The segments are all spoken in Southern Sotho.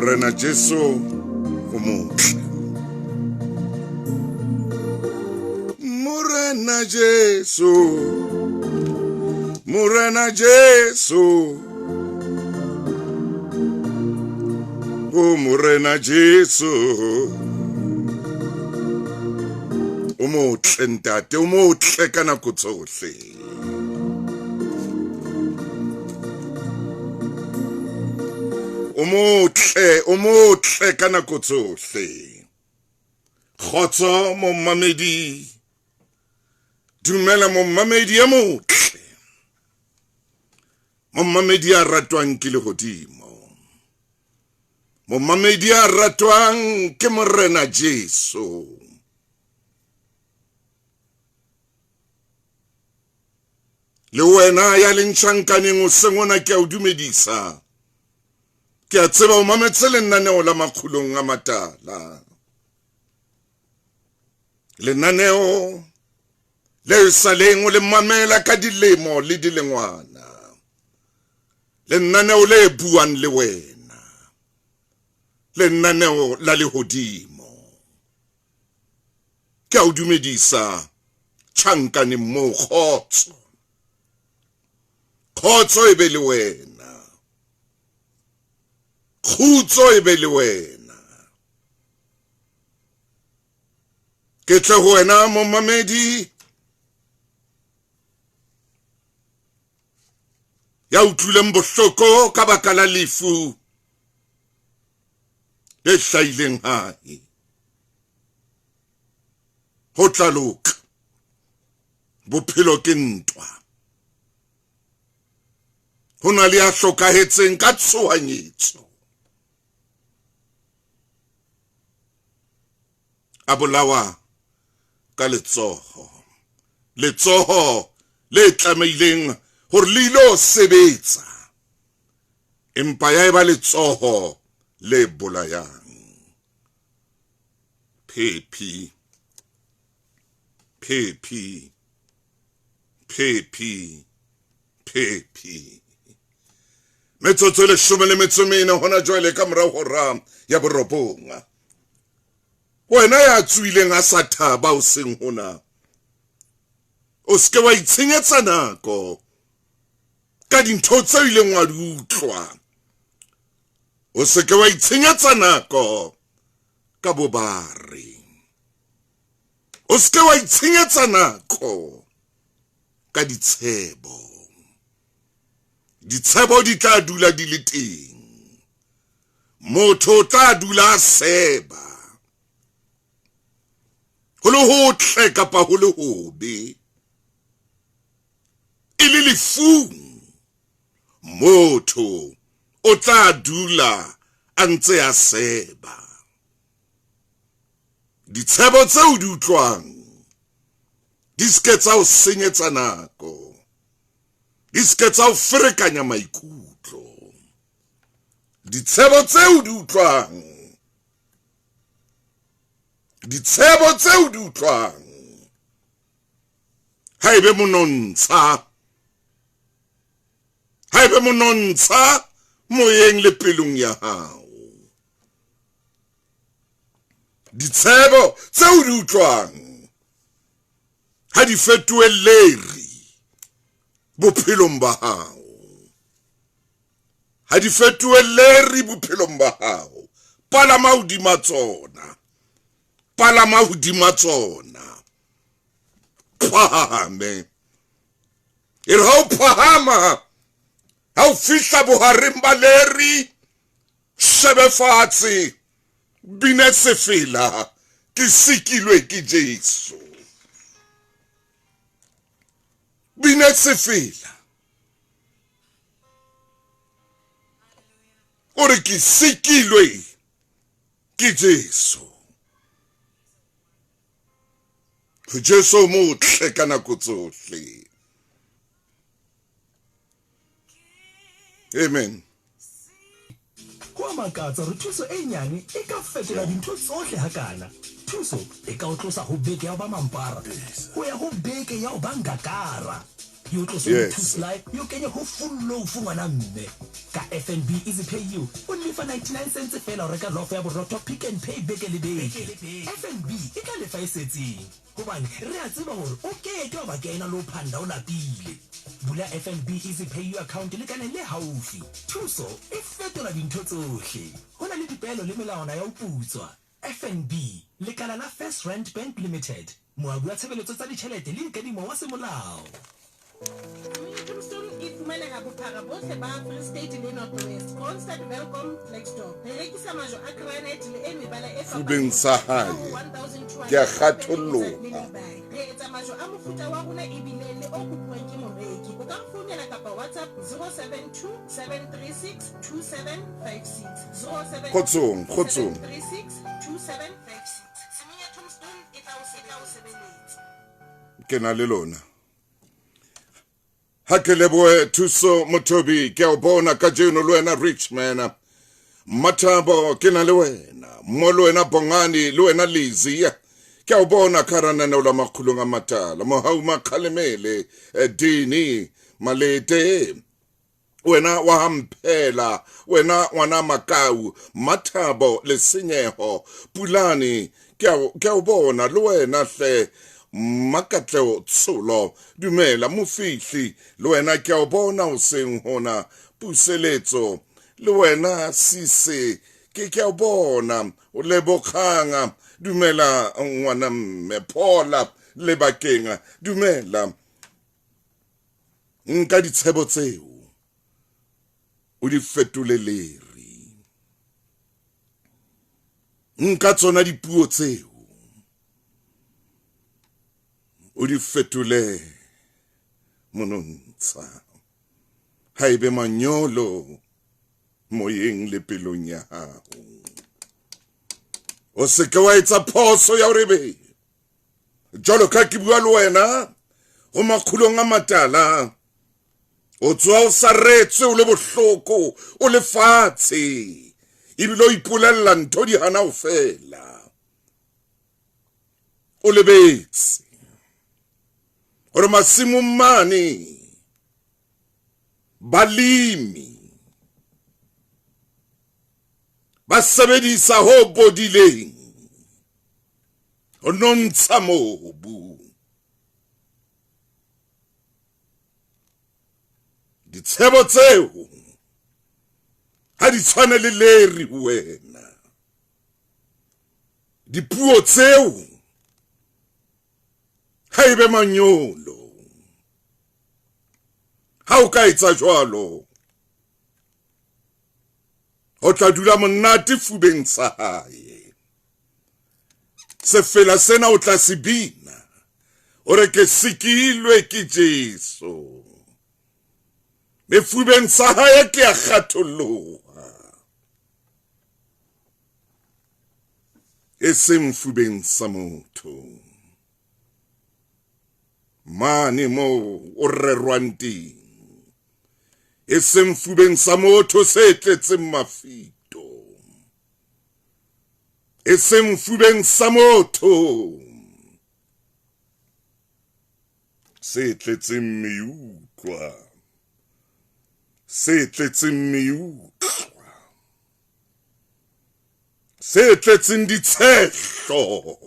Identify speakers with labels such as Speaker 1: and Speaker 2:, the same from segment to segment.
Speaker 1: Morena Jesu o motle. Morena Jesu, Morena Jesu, o Morena Jesu. O motle ntate, o motle ka nako tsohle. O motle, o motle ka nako tsohle. Kgotso momamedi. Dumela momamedi e motle. Momamedi ya ratwang ke lehodimo. Momamedi ya ratwang ke Morena Jesu. Le wena ya leng tjhankaneng o seng ona ke a o dumedisa. Ke a tseba o mametse lenaneo la makgulong a matala. Lenaneo le sa leng o le mamela ka dilemo le dilengwana. Lenaneo le buang le wena. Lenaneo la lehodimo. Ke a o dumedisa tjhankaneng moo kgotso. Kgotso e be le wena. Kgutso e be le wena. Ke tle ho wena momamedi ya utlwileng bohloko ka baka la lefu le hlahileng hae. Ho tla loka. Bophelo ke ntwa. Ho na le ya hlokahetseng ka tshohanyetso. A bolawa ka letsoho. Letsoho le tlamehileng hore le ilo sebetsa. Empa ya eba letsoho le bolayang. Phephi. Phephi. Phephi. Phephi. Metsotso e leshome le metso mene hona jwale ka mora hora ya borobong. Wena ya tswileng a sa thaba o seng hona. O seke wa itshenyetsa nako ka dintho tseo ileng wa di utlwa. O seke wa itshenyetsa nako ka bobare. O seke wa itshenyetsa nako ka ditshebo. Ditshebo di tla dula di le teng. Motho o tla dula a seba. Ho le hotle kapa ho le hobe. E le lefung. Motho o tla dula a ntse a seba. Ditshebo tseo di utlwang di seke tsa o senyetsa nako. Di seke tsa o ferekanya maikutlo. Ditshebo tseo di utlwang ditshebo tseo di utlwang ha ebe monontsha ha ebe monontsha moyeng le pelong ya hao ditshebo tseo di utlwang ha di fetohe leri bophelong ba hao ha di fetohe leri bophelong ba hao palama hodima tsona palama hodima tsona phahame e re ha o phahama ha o fihla bohareng ba leri shebe fatshe bine sefela ke sikilwe ke Jesu bine sefela o re ke sikilwe ke Jesu Jesu motle ka nako tsohle Amen.
Speaker 2: Ho a makatsa hore thuso e nyane e ka fetola dintho tsohle hakana. Thuso e ka o tlosa ho beke ya ho ba mampara ho ya ho beke ya ho ba ngakara. E o tlose ho two sly e o kenye ho full loaf ngwana mme. Ka FNB Easy Pay You o lefa 99 cents feela ho reka lofo ya borotho Pick n Pay beke le beke. FNB e tla lefa e setseng hobane re a tseba hore o keke wa ba kena le ho phanda o lapile. Bula FNB Easy Pay You account lekaleng le haufi. Thuso e fetola dintho tsohle. Ho na le dipeelo le melawana ya ho putswa. FNB, Lekala la First Rand Bank Limited, moabi wa tshebeletso tsa ditjhelete le dikadimo wa semolao.
Speaker 3: Simunye Tombstone e fumaneha bophara bohle ba Free State le North West, Kroonstad, Welkom, Klerksdorp. Re rekisa majwe a granite le e mebala e
Speaker 1: Fubeng
Speaker 3: fapaneng
Speaker 1: sa
Speaker 3: ka
Speaker 1: hae
Speaker 3: ho
Speaker 1: ke a
Speaker 3: 1200 ho
Speaker 1: kgatholloha.
Speaker 3: feleketsa le lay-by. Re etsa majwe a mofuta wa rona ebile le o kopuwang ke moreki. O ka re founela kapa WhatsApp 072 736 2756. 072
Speaker 1: Kgotsong, kgotsong.
Speaker 3: 736 2756. Simunye Tombstone e tla o sebeletsa.
Speaker 1: Ke na le lona. Ha ke lebohe Thuso Mothobi, ke a o bona kajeno le wena Richman. Mathabo ke na le wena, mo le wena Bongani le wena Lizzy. Ke a o bona ka hara lenaneo la Makgulong a Matala. Mohau Makgalemele, Dini Malete, wena wa Hamphela, wena ngwana Makau, Mathabo Lesenyeho, Pulane, ke a o bona le wena hle Makatleo Tsholo, dumela Mofihli, le wena ke a o bona hoseng hona, Puseletso, le wena Sise, ke ke a o bona, o Lebogang, dumela ngwana mme, Phola Lebakeng, dumela. Nka ditshebo tseo o di fetole leri, nka tsona dipuo tseo o di fetole monontsha, ha ebe manyolo moyeng le pelong ya hao. O se ke wa etsa phoso ya hore be jwalo ka ke bua le wena ho makgulong a matala, o tswa o saretswe, o le bohloko, o le fatshe, ebile o ipolella ntho di hana ho fela. O lebetse hore masimong mane balemi ba sebedisa ho bodileng ho nontsha mobu. Ditshebo tseo ha di tshwane le leri ho wena. Dipuo tseo ha ebe manyolo. Ha o ka etsa jwalo, ho tla dula monate fubeng sa hae. Sefela sena o tla se bina, o re ke sikilwe ke Jesu. Mefubeng sa hae ke a kgatholloha, e seng fubeng sa motho. Mane moo o rerwang teng, e seng fubeng sa motho se tletseng mafito, e seng fubeng sa motho se tletseng meutlwa, se tletseng meutlwa, se tletseng ditshehlo.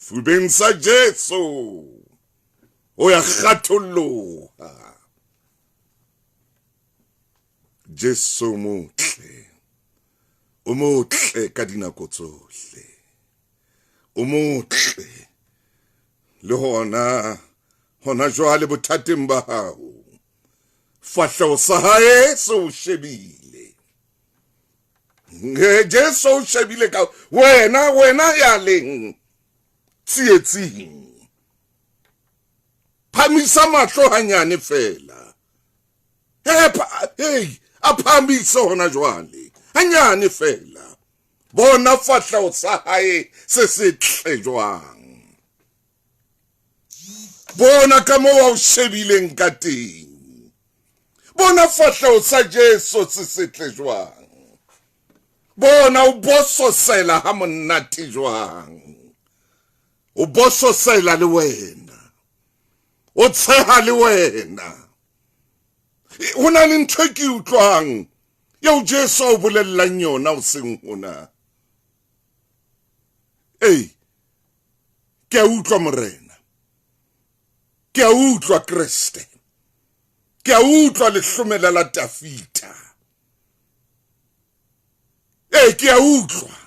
Speaker 1: Fubeng sa Jesu o ya kgatholloha. Jesu motle, o motle ka dinako tsohle, o motle le hona hona jwale bothateng ba hao. Fahleho sa hae se o shebile. Jesu o shebile ka wena, wena ya leng tsietsing. Phamisa mahlo hanyane fela. Hey, a phamise hona jwale. Hanyane fela. Bona fahleho sa hae se setle jwang. Bona ka moo a o shebileng ka teng. Bona fahleho sa Jesu se setle jwang. Bona o bososela ha monate jwang. O bososela le wena. O tsheha le wena. Ho na le ntho e ke utlwang eo Jesu a o bolellang yona hoseng hona. Ee, ke a utlwa Morena. Ke a utlwa Kreste. Ke a utlwa lehlomela la Tafita. Ee, ke a utlwa.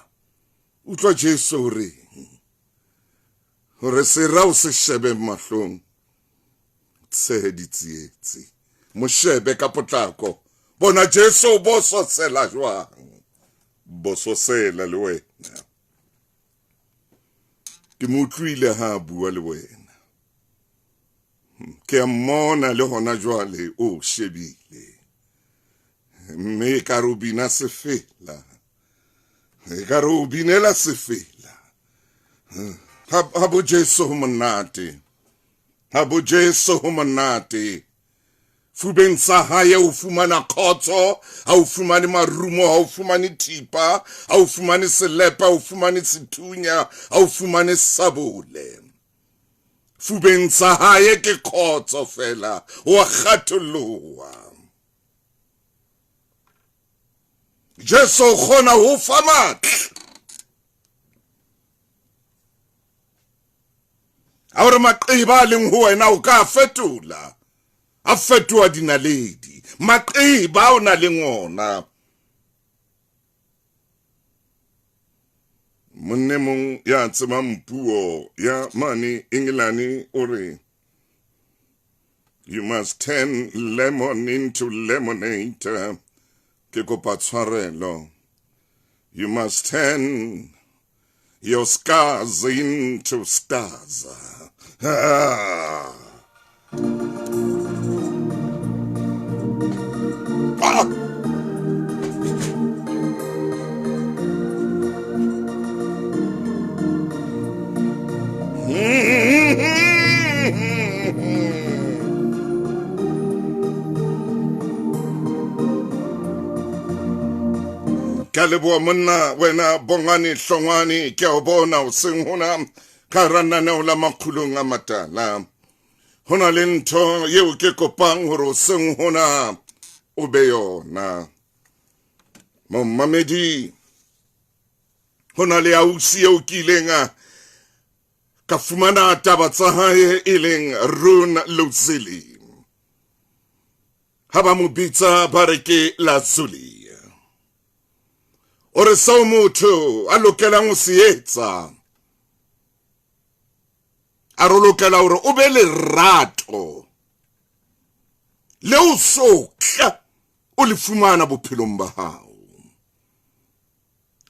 Speaker 1: Utlwa Jesu o reng? Hore sera o se shebe mahlong, tshehe ditsietsi. Mo shebe ka potlako. Bona Jesu o bososela jwang? Bososela le wena. Ke mo utlwile ha a bua le wena. Ke a mmona le hona jwale o shebile. Mme e ka re o bina sefela. E ka re o binela sefela. Ha bo Jesu ho monate. Ha bo Jesu ho monate. Fubeng sa hae o fumana khotso, ha o fumane marumo, ha o fumane thipa, ha o fumane selepe, ha o fumane sethunya, ha o fumane sabole. Fubeng sa hae ke khotso fela, o a kgatholloa. Jesu o kgona ho fa matla. A gore maqeba a leng ho wena o ka a fetola, a fetoha dinaledi. Maqeba a o na leng ona. Monne mong ya tsebang puo ya mane Engelane o re, you must turn lemon into lemonade. Ke kopa tshwarelo. You must turn your scars into stars. Ah. Ah. Ke a leboha monna wena Bongani Hlongwane, ke a o bona o seng hona ka hara lenaneo la Makgulong a Matala. Ho na le ntho eo ke kopang hore o seng hona o be yona. Momamedi, ho na le ausi eo ke ileng ka fumana taba tsa hae e leng Rune Luzili. Ha ba mo bitsa ba re ke Lazuli. O re seo motho a lokelang ho se etsa, a re lokela hore o be lerato leo sokla o le fumana bophelong ba hao,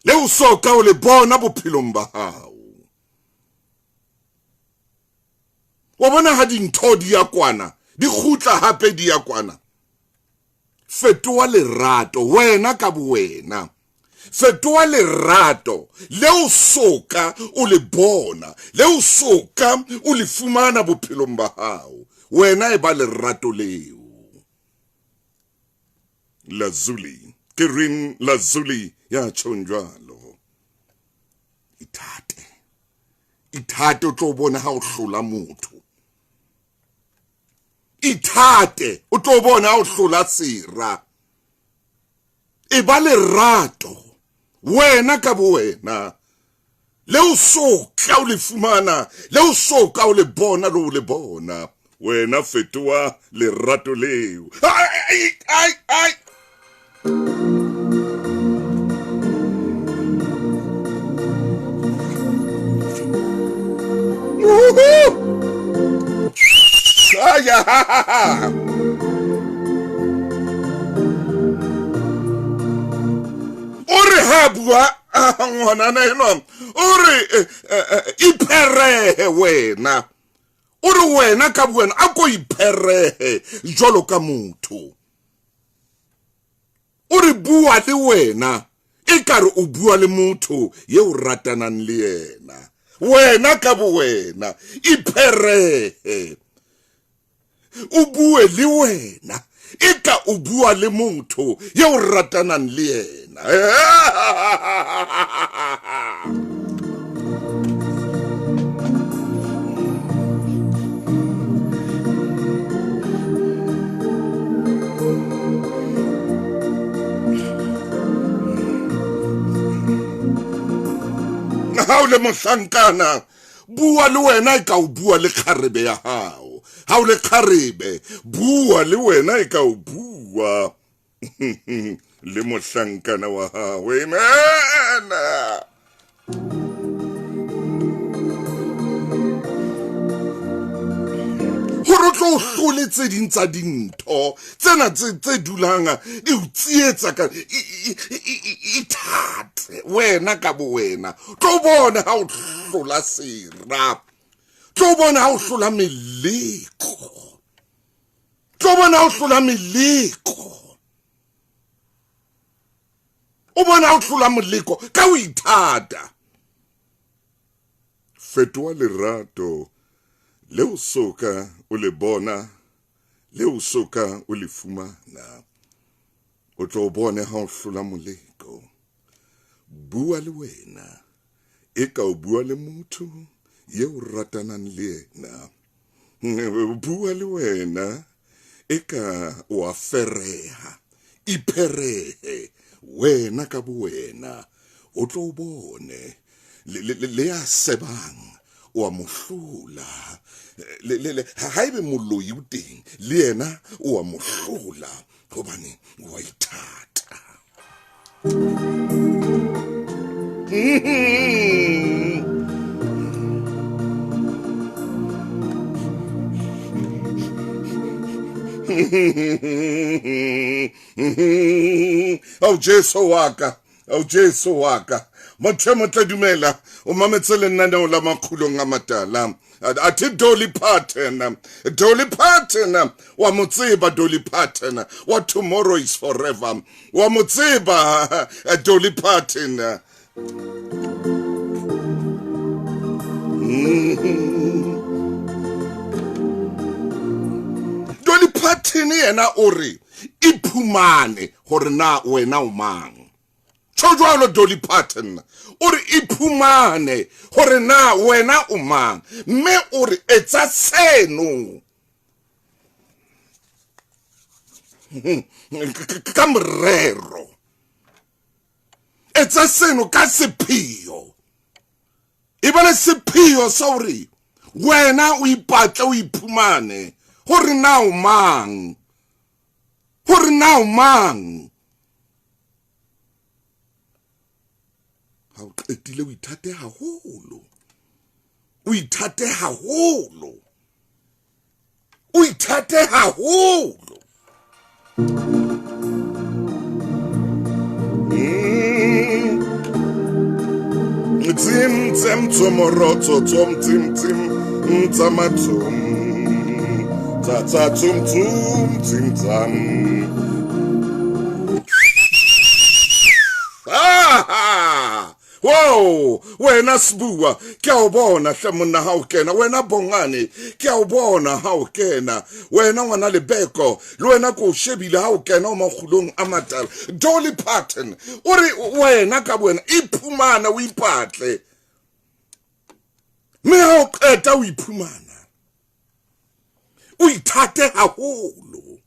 Speaker 1: leo soka o le bona bophelong ba hao. Wa bona ha dintho di ya kwana, di kgutla hape di ya kwana. Fetoha lerato wena ka bowena. Fetoha lerato leo soka o le bona, leo soka o le fumana bophelong ba hao. Wena e ba lerato leo. Lazuli, ke reng Lazuli ya tjhong jwalo? Ithate. Ithate o tlo bona ha o hlola motho. Ithate o tlo bona ha o hlola sera. E ba lerato wena ka bowena leo soka o le fumana, leo soka o le bona le o le bona. Wena fetoha lerato leo. Ai, ai, ai. O re ha bua ngwanana enwa, o re ipherehe wena. O re wena ka bowena a ko ipherehe jwalo ka motho. O re bua le wena e kare o bua le motho ye o ratanang le yena. Wena ka bowena ipherehe, o bue le wena e ka o bua le motho ye o ratanang le yena. Ha o le mohlankana, bua le wena e ka o bua le kgarebe ya hao. Ha o le kgarebe, bua le wena e ka o bua le mohlankana wa hao. Amen. Gore o tlo o hlole tse ding tsa dintho tsena tse dulang di o tsietsa ka ithate wena ka bo wena. Tlo bona ha o hlola sera, tlo bona ha o hlola meleko, tlo bona ha o hlola meleko. O bona ha o hlola moleko ka o ithata. Fetoha lerato leo soka o le bona, leo soka o le fumana. O tlo bone ha o hlola moleko. Bua le wena e ka o bua le motho eo ratanang le yena. Bua le wena e ka o a fereha, ipherehe wena ka bo wena. O tlo bone le ya sebang o a mo hlola. Haebe moloi o teng le yena o a mo hlola, hobane o a ithata. Ao Jesu wa ka, ao Jesu wa ka. Motho e motle dumela, o mametse lenaneo la Makgulong a Matala. Athe Dolly Parton, Dolly Parton, wa mo tseba Dolly Parton, wa Tomorrow is Forever, wa mo tseba Dolly Parton. Dolly Parton yena o re iphumane gore na wena o mang. Tjho jwalo Dolly Parton o re iphumane gore na wena o mang, mme o re etsa seno ka morero, etsa seno ka sepheo. E ba le sepheo sa hore wena o ipatle, o iphumane gore na o mang, gore na o mang. Ha o qetile o ithate haholo, o ithate haholo, o ithate haholo. Tsim tsim tsomorotso tsom tsim tsim ntsamatsom tsa tsa tsum tsum tsim tsam. Wow, wena Sbua, ke a o bona hle monna ha o kena, wena Bongane, ke a o bona ha o kena, wena ngwana Lebeko, le wena ko o shebile ha o kena o Makgulong a Matala. Dolly Parton o re wena ka wena iphumana o ipatle, mme ha o qeta o iphumana o ithate haholo.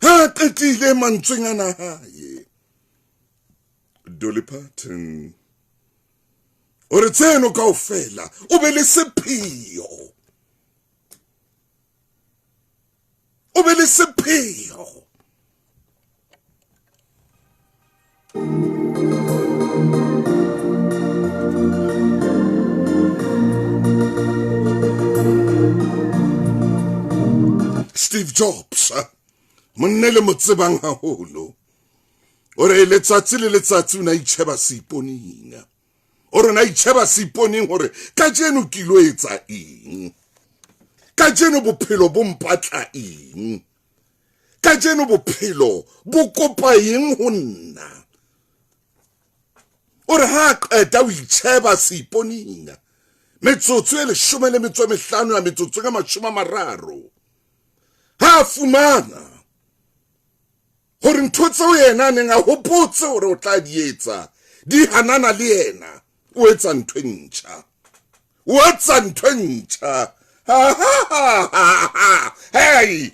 Speaker 1: Ha qetile mantsweng ana hae Dolly Parton o re tseno kaofela o be le sepheo, o be le sepheo. Steve Jobs, monne le mo tsebang haholo, o re letsatsi le letsatsi o ne a itjheba seiponeng. O re na itjheba seiponeng hore kajeno ke ilo etsa eng, kajeno bophelo bo mpatla eng, kajeno bophelo bo kopa eng ho nna. O re ha a qeta o itjheba seiponeng metsotso e 15 ya metsotso ka 30, ha a fumana hore ntho tseo yena a neng a hopotse hore o tla di etsa di hanana le yena, o etsa ntho e ntjha, o etsa ntho e ntjha. Ha, ha, ha, ha, ha. Hey!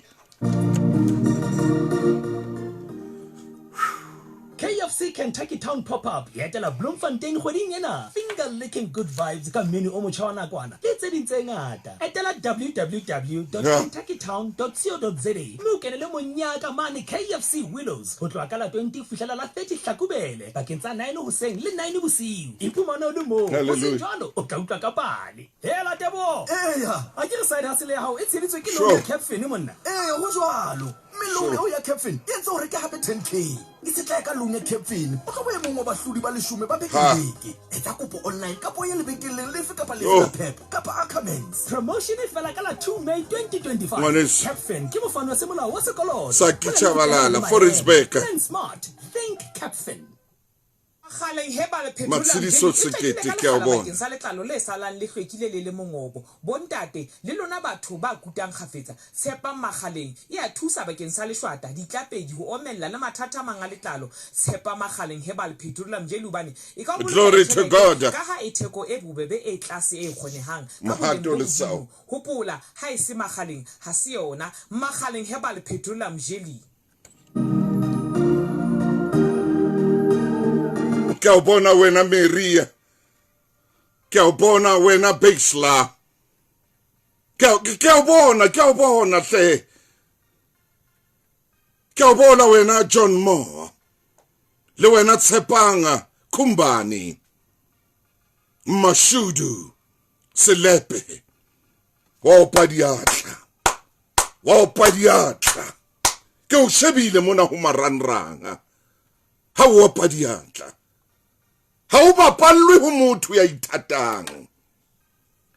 Speaker 2: KFC KFC Kentucky Town Pop-Up e etela Bloemfontein kgweding ena. Finger licking good vibes ka menu o motjha wa nakwana le tse ding tse ngata. Etela www.kentuckytown.co.za mme o kenele monyaka mane KFC Willows ho tloha ka la 20 ho fihlela la 30 Hlakubele pakeng tsa 9 hoseng le 9 bosiu. Iphumane o le moo, ho seng jwalo o tla utlwa ka pale. Hela Teboho!
Speaker 4: Eya.
Speaker 2: A ke re side hustle ya hao e tsheheditswe ke loan ya Capfin monna?
Speaker 4: Ee, ho jwalo. Mme loan eo ya Capfin e entse hore ke hape 10K. Itshetlehe ka loan ya Capfin, o tlo ba e mong wa bahlodi ba leshome ba beke le beke. Etsa kopo online kapa o ye lebenkeleng lefe kapa lefe la Pep kapa Ackermans.
Speaker 2: Promotion e fela ka la 2 May 2025.
Speaker 1: Ngwaneso.
Speaker 2: Capfin ke mofani wa semolao wa sekoloto.
Speaker 1: Saki Tshabalala, Forestburg.
Speaker 2: Plan smart, think Capfin.
Speaker 5: Makgaleng Herbal Petroleum
Speaker 1: Matshediso
Speaker 5: Jelly e hlwekile
Speaker 1: Sekete,
Speaker 5: ka
Speaker 1: ke a o
Speaker 5: lekgala
Speaker 1: bona.
Speaker 5: bakeng sa letlalo le salang le hlwekile le le mongobo. Bontate le lona batho ba kutang kgafetsa, tshepang Makgaleng. E a thusa bakeng sa leshwata, ditlapedi, ho omella le mathata a mang a letlalo. Tshepa Makgaleng Herbal Petroleum Jelly hobane e ka o bolokela
Speaker 1: Glory to
Speaker 5: tjhelete
Speaker 1: God.
Speaker 5: ka ha e theko e bobebe e tlase e kgonehang ka boleng
Speaker 1: Mohato
Speaker 5: bo
Speaker 1: Lesao.
Speaker 5: hodimo. Hopola, ha e se Makgaleng, ha se yona. Makgaleng Herbal Petroleum Jelly.
Speaker 1: Ke a o bona wena Maria, ke a o bona wena Basla, ke a o bona, ke a o bona hle, ke a o bona wena John Moore, le wena Tshepanga Khumbane, Mashudu Selepe, wa opa diatla, wa opa diatla. Ke o shebile mona ho marangrang ha o opa diatla. Ha o bapallwe ho motho ya ithatang,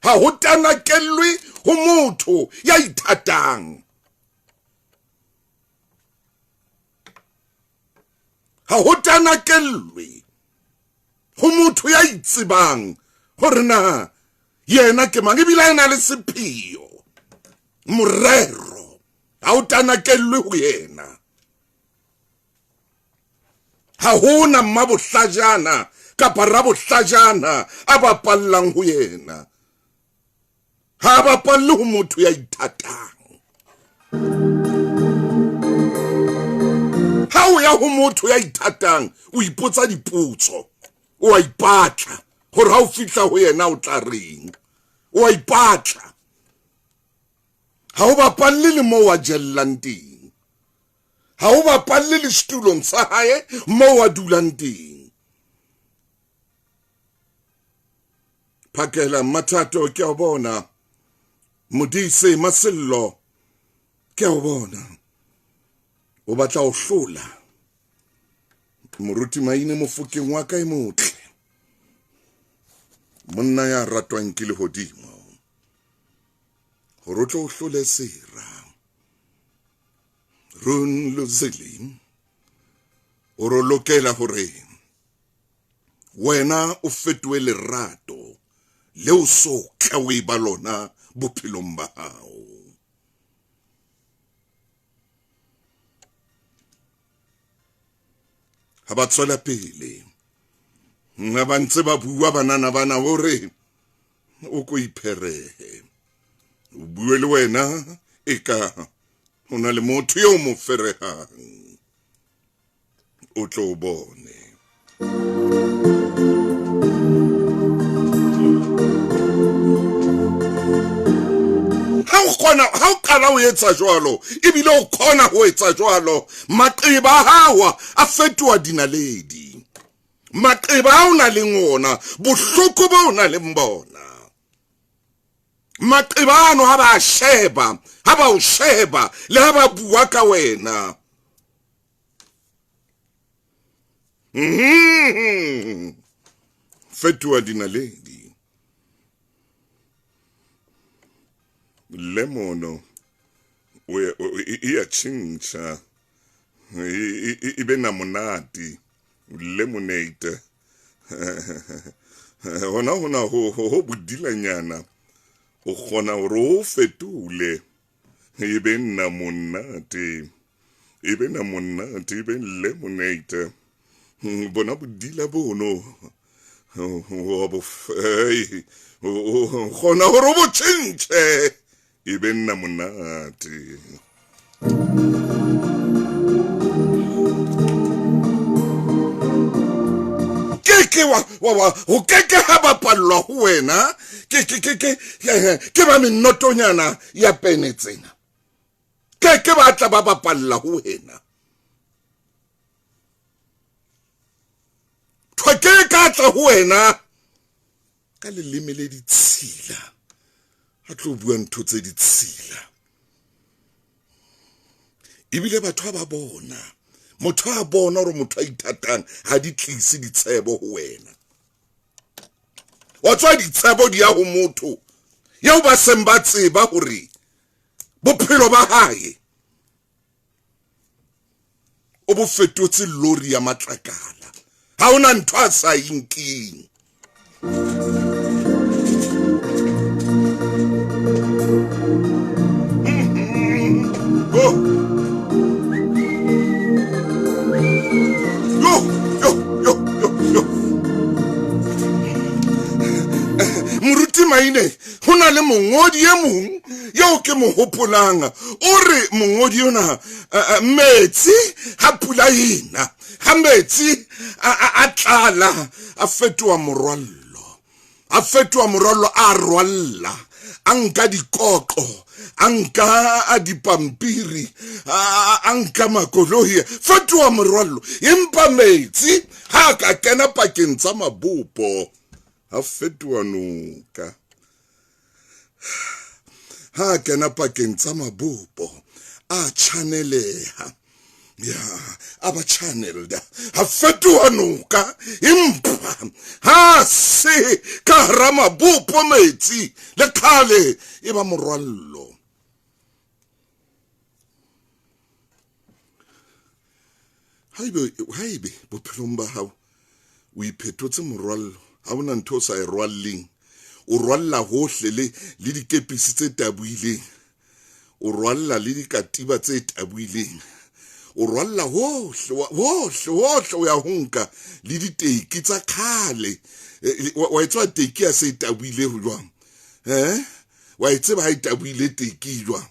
Speaker 1: ha ho tanakellwe ho motho ya ithatang, ha ho tanakellwe ho motho ya itsebang hore na yena ke mang, ebile a na le sepheo, morero. Ha o tanakellwe ho yena. Ha hona mmabohlajana kapa rabohlajana a bapallang ho yena. Ha a bapalle ho motho ya ithatang. Ha o ya ho motho ya ithatang, o ipotsa dipotso, o a ipatla hore ha o fihla ho yena o tla reng. O a ipatla. Ha o bapalle le moo a jellang teng. Ha o bapalle le setulong sa hae moo a dulang teng. Phakela Mathato, ke a o bona. Modise Masello, ke a o bona. O batla ho hlola. Moruti Maine Mofokeng wa ka e motle. Monna ya ratwang ke lehodimo. Hore o tlo o hlole sera. Run Luzili, o re lokela hore wena o fetohe lerato leo so tla o e ba lona bophelong ba hao. Ha ba tswela pele, ha ba ntse ba bua banana bana hore o ko ipherehe, o bue le wena eka ho na le motho eo mo ferehang, o tlo bone. Ha o kgona, ha o qala ho etsa jwalo, ebile o kgona ho etsa jwalo, maqeba a hao a fetoha dinaledi. Maqeba a o nang le ona, bohloko bo o nang le bona. Maqeba ano ha ba sheba, ha ba o sheba, le ha ba bua ka wena. Fetoha dinaledi. Lemono e a tjhentjha, e be na monate, lemonade. Hona hona ho bodilanyana, o kgona hore o fetole e be nna monate, e be na monate, e be lemonade. Bona bodila bono, o kgona hore o bo tjhentjhe e be nna monate. ke ke wa wa ho ke ke ha bapallwa ho wena ke ke ke ke ke ba menotonyana ya pene tsena ke ke ba tla ba bapalla ho wena thwa ke ka tla ho wena ka leleme le ditshila a tlo bua ntho tse ditshila ebile batho ba bona motho a bona gore motho a ithatang ga di tlise ditshebo ho wena wa tswa ditshebo di ya ho motho eo ba seng ba tseba hore bophelo ba hae o bo fetotse lori ya matlakala ha ona ntho a sa inkeng. Oh. Yo, yo, yo, yo, yo. Moruti Maine, ho na le mongodi e mong eo ke mo hopolang. O re mongodi ona metsi ha pula ena, ha metsi a tlala a fetoha morwallo. A fetoha morwallo a rwalla, a nka dikoqo, a nka dipampiri, a nka makoloi, fetoha morwallo. Empa metsi ha ka kena pakeng tsa mabopo a fetoha noka. Ha kena pakeng tsa mabopo a chaneleha, ya a ba channeled, a fetoha noka. Empa ha se ka hara mabopo metsi le khale e ba morwallo. Haebe bophelong ba hao o iphetotse morwallo, ha ona ntho o sa e rwalleng, o rwalla hohle le dikepisi tse tabuileng, o rwalla le dikatiba tse tabuileng, o rwalla hohle hohle hohle, o ya ho nka le diteki tsa khale. Wa e tseba teki ya se tabuile ho jwang? Wa e tseba ha e tabuile teki jwang?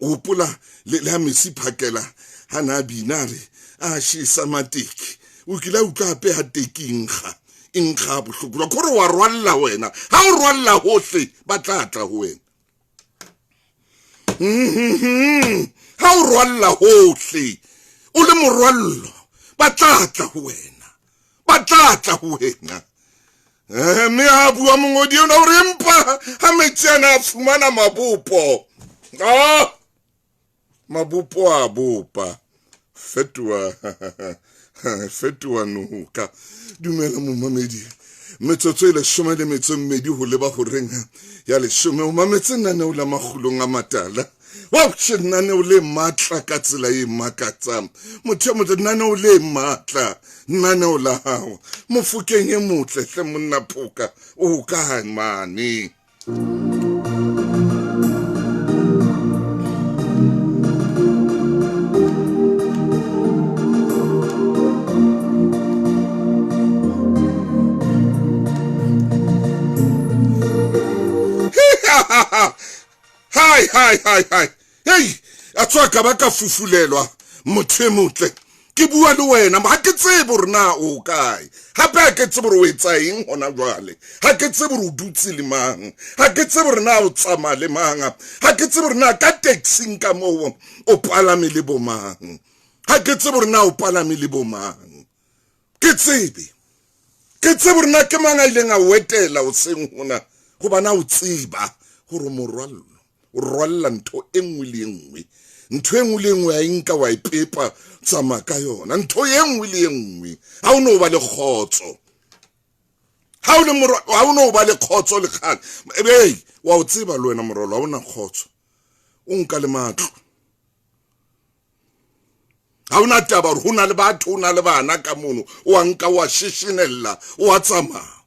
Speaker 1: O hopola le ha Messi phakela ha na bina re a shisa mateki, o kile utlwa hape ha teki nkga nkga bohloko la kore wa rwalla wena. Ha o rwalla hohle ba tla tla ho wena. Ha o rwalla hohle o le morwallo ba tla tla ho wena, ba tla tla ho wena. Mme ha bua mongodi ona hore empa ha metsi ana a fumana mabopo, mabopo a bopa, fetoha fetoha noka. Dumela momamedi, metsotso e 12 ho leba horeng ya 10. O mametse lenaneo la Makgulong a Matala. Wa lenaneo le matla ka tsela e makatsang. Motho e motle, lenaneo le matla, lenaneo la hao. Mofokeng e motle hle monna Phoka, o kae mane? Hai hai hai hai. Hey, a tswa ka ba ka fufulelwa motho e motle. Ke bua le wena, ha ke tsebe hore na o kae. Hape ha ke tsebe hore o etsa eng hona jwale. Ha ke tsebe hore o dutse le mang. Ha ke tsebe hore na o tsamaya le mang. Ha ke tsebe hore na ka taxing ka moo o palame le bo mang. Ha ke tsebe hore na o palame le bo mang. Ke tsebe. Ke tsebe hore na ke mang a ileng a wetela hoseng hona, hobane o tseba hore morwallo o rwalla ntho e nngwe le e nngwe. Ntho e nngwe le e nngwe a e nka wa e pepa, tsamaya ka yona. Ntho e nngwe le e nngwe. Ha o no ba le kgotso. Ha o le morwa, ha o no ba le kgotso le kgale. Hey, wa o tseba le wena morwallo, ha ona kgotso. O nka le matlo. Ha ona taba hore ho na le batho, ho na le bana ka mono. O a nka wa sheshenella, o a tsamaya.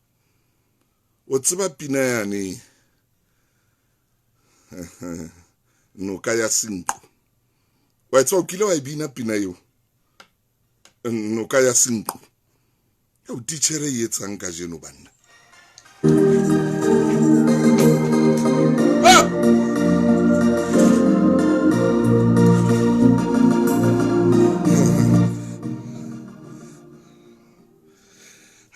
Speaker 1: O tseba pina yane noka ya Senqu. Wa tseba o kile wa e bina pina eo? Noka ya Senqu. Eo titjhere e etsang kajeno banna.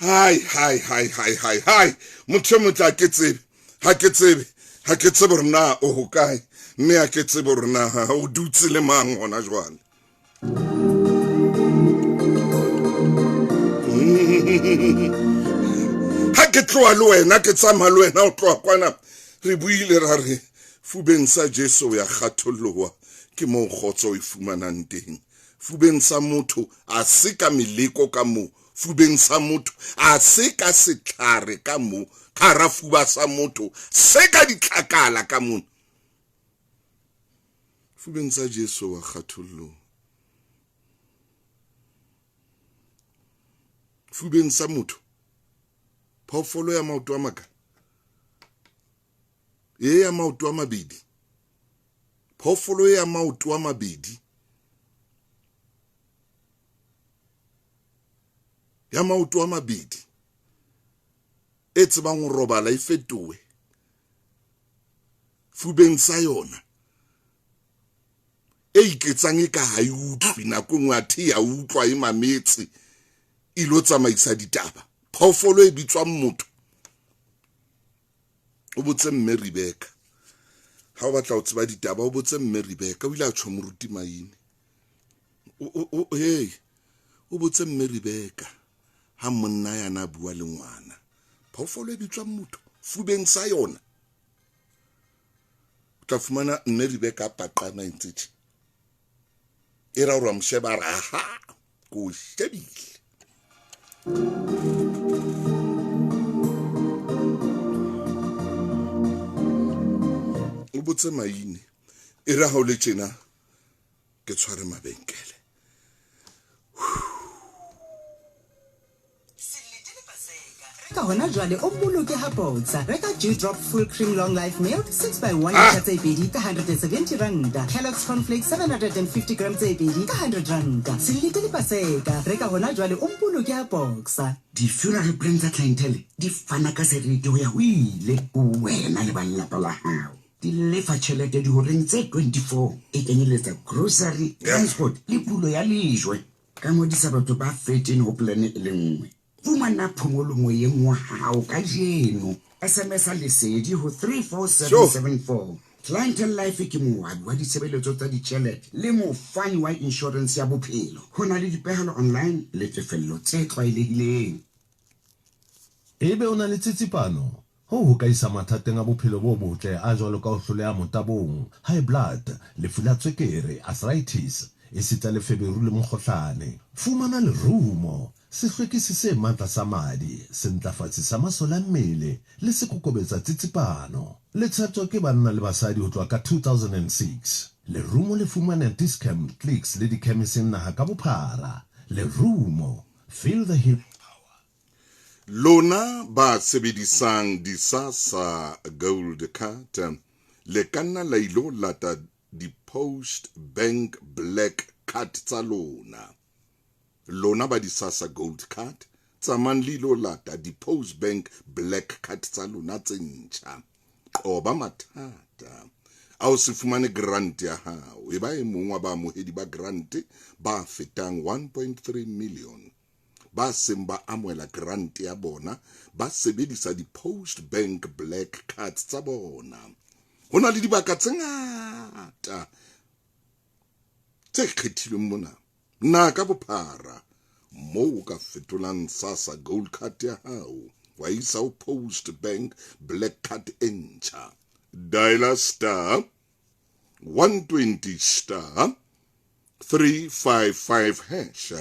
Speaker 1: Hai, hai, hai, hai, hai, hai. Motho e motle ha ke tsebe, ha ke tsebe, ha ke tsebe hore na o hokae, mme ha ke tsebe hore na o dutse le mang hona jwale. Ha ke tloha le wena, ke tsamaya le wena o tloha kwana, re buile ra re fubeng sa Jesu o ya kgatholloha, ke moo kgotso o e fumanang teng. Fubeng sa motho a se ka meleko ka moo, fubeng sa motho a se ka setlhare ka moo, ka hara fuba sa motho se ka ditlakala ka mona. Fubeng sa Jesu wa kgatholloha. Fubeng sa motho, phoofolo ya maoto a maka, e ya maoto a mabedi, phoofolo ya maoto a mabedi, ya maoto a mabedi, e tsebang ho robala e fetohe fubeng sa yona, e iketsang e ka ha e utlwe, nako e nngwe athe ya utlwa e mametse, e ilo tsamaisa ditaba. Phoofolo e bitswang motho. O botse mme Rebecca. Ha o batla ho tseba ditaba, o botse mme Rebecca. O ile a tjho moruti Maine. Hey, o botse mme Rebecca ha monna ya na bua le ngwana. Phoofolo e bitswang motho fubeng sa yona. O tla fumana mme Rebecca a paqama e ntse tje. E ra hore wa mo sheba a re, aha, ke o shebile. O botse Maine. E re ha o le tjena, ke tshware mabenkele.
Speaker 6: Reka hona jwale o boloke ha Boxer. Reka Dew Drop Full Cream Long Life Milk 6 by 1 litre tse pedi ka 170 ranta. Kellogg's Cornflakes 750 gram tse pedi ka 100 ranta. Se letele Paseka. Reka hona jwale o boloke ha Boxer.
Speaker 7: Di-funeral plan tsa Clientele di fana ka seriti ho ya ho ile ho wena le ba lelapa la hao. Di lefa tjhelete dihoreng tse 24, e kenyeletsa grocery, transport le pulo ya lejwe. Ka ngodisa batho ba 13 ho plan e le nngwe. Fumana phomolo moyeng wa hao kajeno. SMS-a Lesedi ho 34774. Clientele Life ke moabi wa ditshebeletso tsa ditjhelete le mofani wa inshorense ya bophelo. Ho na le dipehelo online le tefello tse tlwaelehileng.
Speaker 8: Ebe o na le tsitsipano? Hoo ho ka isa mathateng a bophelo bo botle a jwalo ka ho hloleha motabong, high blood, lefu la tswekere, arthritis, esita le feberu le mokgohlane. Fumana lerumo, sehlwekisi se matla sa madi, sentlafatsi sa masole a mmele le sekokobetsa tsitsipano. Le tsheptjwa ke banna le basadi ho tloha ka 2006. Lerumo le fumaneha Dis-Chem, Clicks le dikhemising naha ka bophara. Lerumo, feel the healing power.
Speaker 1: Lona ba sebedisang di-SASSA Gold Card, le ka nna la ilo lata di-Post Bank Black Card tsa lona. Lona ba di-SASSA Gold Card, tsamayang le ilo lata di-Post Bank Black Card tsa lona tse ntjha. Qoba mathata a ho se fumane grant ya hao. E ba e mong wa baamohedi ba grant ba fetang 1.3 million ba seng ba amohela grant ya bona ba sebedisa di-Post Bank Black Cards tsa bona. Ho na le dibaka tse ngata tse kgethilweng mona na ka bophara moo o ka fetolang SASSA Gold Card ya hao wa isa ho Post Bank Black Card e ntjha. Dialer star 120 star 355 hash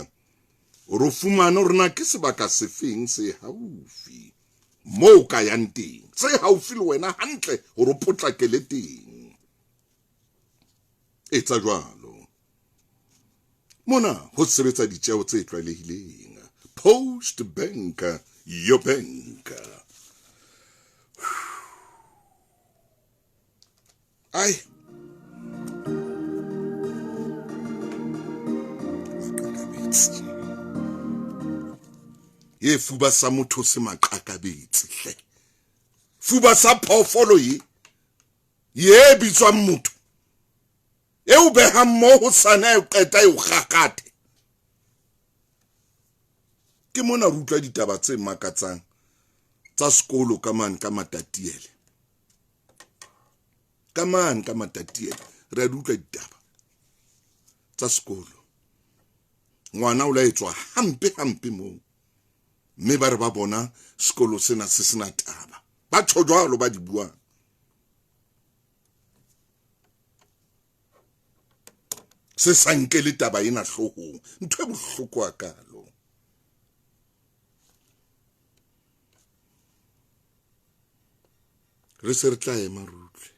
Speaker 1: hore o fumane hore na ke sebaka sefeng se haufi moo o ka yang teng, se haufi le wena hantle hore o potlakele teng. Etsa jwalo. Mona ho sebetsa ditjeo tse tlwaelehileng. Post Bank, your bank. Ai. Ye fuba sa motho se maqakabetse hle. Fuba sa phoofolo ye, ye bitswang motho. E o behang mo ho sana e qeta e o kgakate. Ke mona re utlwa ditaba tse makatsang tsa sekolo ka mane ka Matatiele. Ka mane ka Matatiele re a di utlwa ditaba tsa sekolo. Ngwana o la etswa hampe hampe moo. Mme ba re ba bona sekolo sena se sena taba. Ba tjho jwalo ba di buang. Se sa nkele taba ena hloohong. Ntho e bohloko hakalo. Re se re tla ema re utlwe.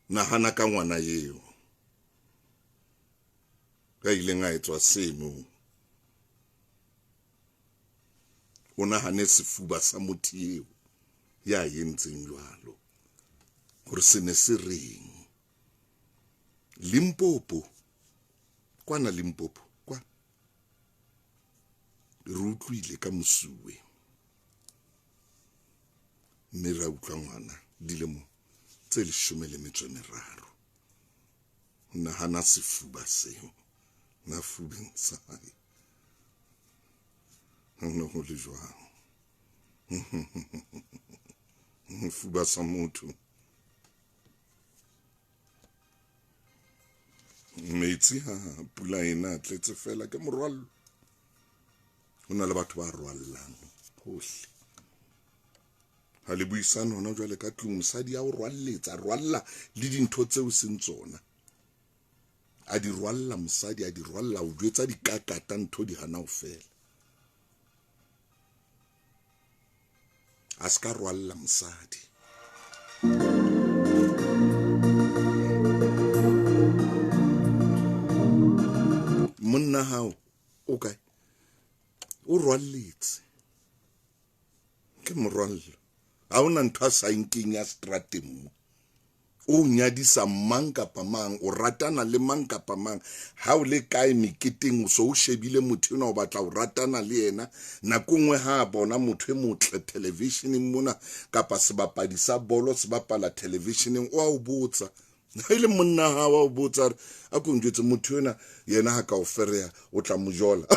Speaker 1: Nahana ka ngwana eo ya ileng a etswa seno. O nahane sefuba sa motho eo ya entseng jwalo, hore se ne se reng. Limpopo, kwana Limpopo, kwa re utlwile ka mosuwe, mme ra utlwa ngwana dilemo tse 13. Nahana sefuba seo na fubeng sa hae. Ho ne ho le jwang? Sefuba sa motho. Metsi ha pula ena tletse fela ke morwallo. Ho na le batho ba rwallang hohle. Ha le buisane hona jwale ka tlung, mosadi a o rwalletsa, rwalla le dintho tseo seng tsona. A di rwalla mosadi, a di rwalla, o jwetsa dikakata ntho di hana ho fela. A ska rwalla mosadi. Monna hao o kae? O rwalletse. Ke morwallo. Ha hona ntho a sa nkeng ya strateng mo. O nyadisa mang kapa mang, o ratana le mang kapa mang. Ha o le kae meketeng, o so o shebile motho enwa o batla ho ratana le yena. Nako nngwe ha a bona motho e motle televisioneng mona kapa sebapadi sa bolo se bapala televisioneng, o a o botsa. Ha ile monna ha wa o botsa re a ko njwetse motho ena yena ha ka o fereha o tla mo jola.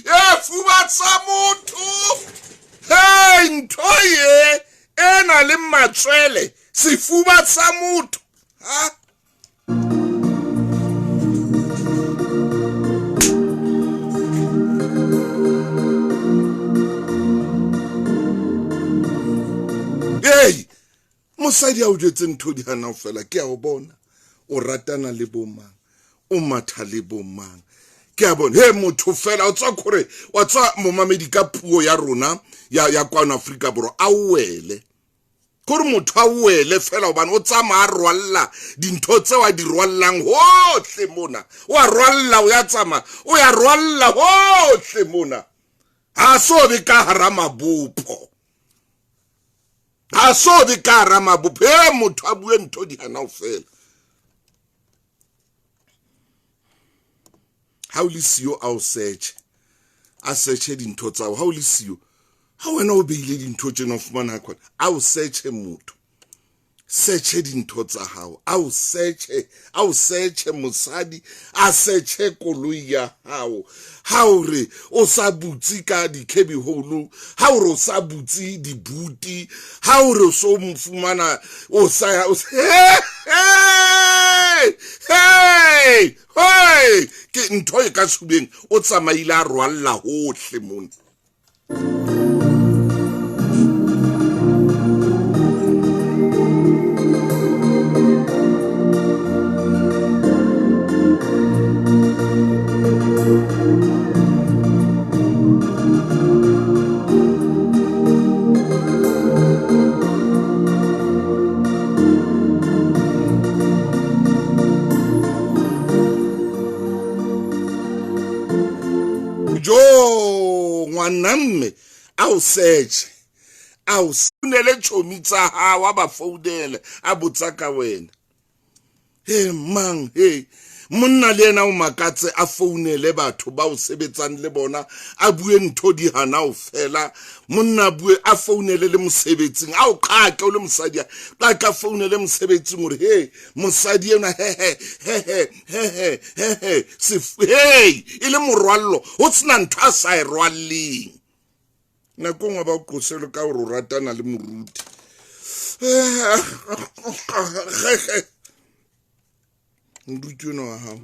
Speaker 1: E fuba tsa motho. Hey, ntho ye e na le matswele, sefuba sa motho. Ha? Hey, mosadi a o jwetse ntho di hana ho fela, ke a o bona. O ratana le bo mang, o matha le bo mang. Ke a bona. He motho fela o tswa khore, wa tswa momamedi ka puo ya rona ya kwano Afrika Borwa, a wele. Kore motho a wele fela hobane o tsamaya a rwalla dintho tseo a di rwallang hohle mona. O a rwalla, o ya tsamaya, o ya rwalla hohle mona. Ha so be ka hara mabopo. Ha so be ka hara mabopo. He motho a bue ntho di hana ho fela. Ha o le siyo a o search, a searche dintho tsa hao. Ha o le siyo, ha wena o beile dintho tjena o fumana khona, a o searche motho, searche dintho tsa hao, a o searche, a o searche mosadi, a searche koloi ya hao. Ha o re o sa butse ka di-cubby hole, ha o re o sa butse dibuti, ha o re o so mo fumana o sa, o sa, hey, hey, hey, ke ntho e ka tshubeng, o tsamaile a rwalla hohle mona. Jo, ngwana mme, a o search, a o founele tjhomi tsa hao, a ba founele, a botsa ka wena. He mang, he. Monna le yena o makatse a founele batho ba o sebetsang le bona, a bue ntho di hana ho fela. Monna a bue a founele le mosebetsing, a o qake o le mosadi, a ka founele mosebetsing hore he mosadi enwa he he he he he he he he se hey e le morwallo ho sena ntho a sa e rwalleng. Nako nngwe ba o qosele ka hore o ratana le moruti. Moruti ona wa hao.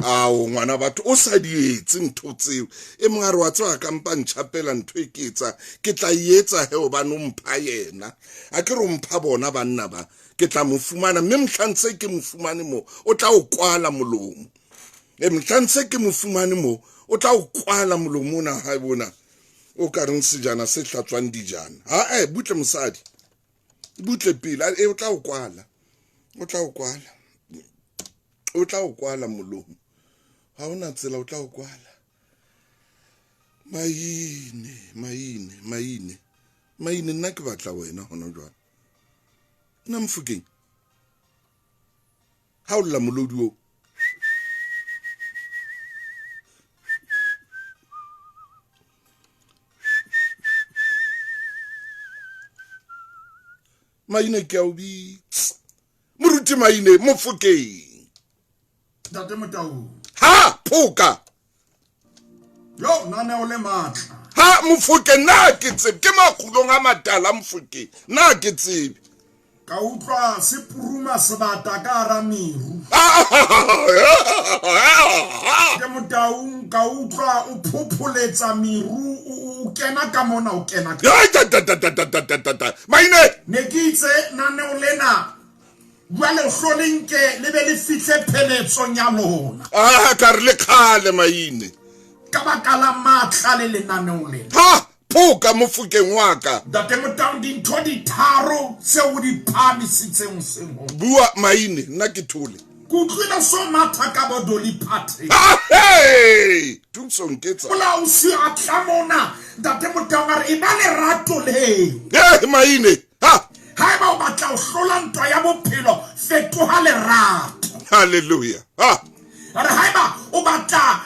Speaker 1: Ao ngwana batho o sa di etse ntho tseo. E mong a re wa tseba ka mpa ntjhapela ntho e ke etsa, ke tla e etsa he hobane o mpha yena. A ke re o mpha bona banna ba, ke tla mo fumana mme mohlang se ke mo fumane mo, o tla o kwala molomo. E mohlang se ke mo fumane mo, o tla o kwala molomo ona hae bona. O ka reng sejana se hlatswang dijana. Ha butle mosadi. Butle pele, e o tla o kwala. O tla o kwala. O tla o kwala molomo. Ha ona tsela o tla o kwala. Maine, maine, maine. Maine nna ke batla wena hona jwale. Nna Mofokeng. Ha o lla molodi o. Maine ke a o bitsa. Moruti Maine Mofokeng.
Speaker 9: Ntate Motau.
Speaker 1: Ha phoka.
Speaker 9: Yo naneo le matla.
Speaker 1: Ha Mofokeng na ke tsebe ke makgulong a matala Mofokeng na ke tsebe.
Speaker 9: Ka utlwa se puruma sebata ka hara meru. Ke Motaung ka utlwa o phopholetsa meru o kena ka mona o kena ka.
Speaker 1: Maine.
Speaker 9: Ne ke itse naneo lena jwale o hlolenke le be le fihle pheletsong ya lona.
Speaker 1: Ah ka re le khale Maine.
Speaker 9: Ka baka la matla le lenaneo lena.
Speaker 1: Ha phoka Mofokeng wa ka.
Speaker 9: Ntate Motaung dintho di tharo tseo o di phahamisitseng hoseng hona.
Speaker 1: Bua Maine nna ke thole.
Speaker 9: Ke utlwile so matha ka bo Dolly Parton.
Speaker 1: Hey! Thuso nketsa.
Speaker 9: Molausi a tla mona Ntate Motaung a re e ba lerato leo.
Speaker 1: Eh Maine. Ha!
Speaker 9: Haeba o batla ho hlola ntwa ya bophelo fetoha lerato.
Speaker 1: Hallelujah. Ha!
Speaker 9: A re haeba o batla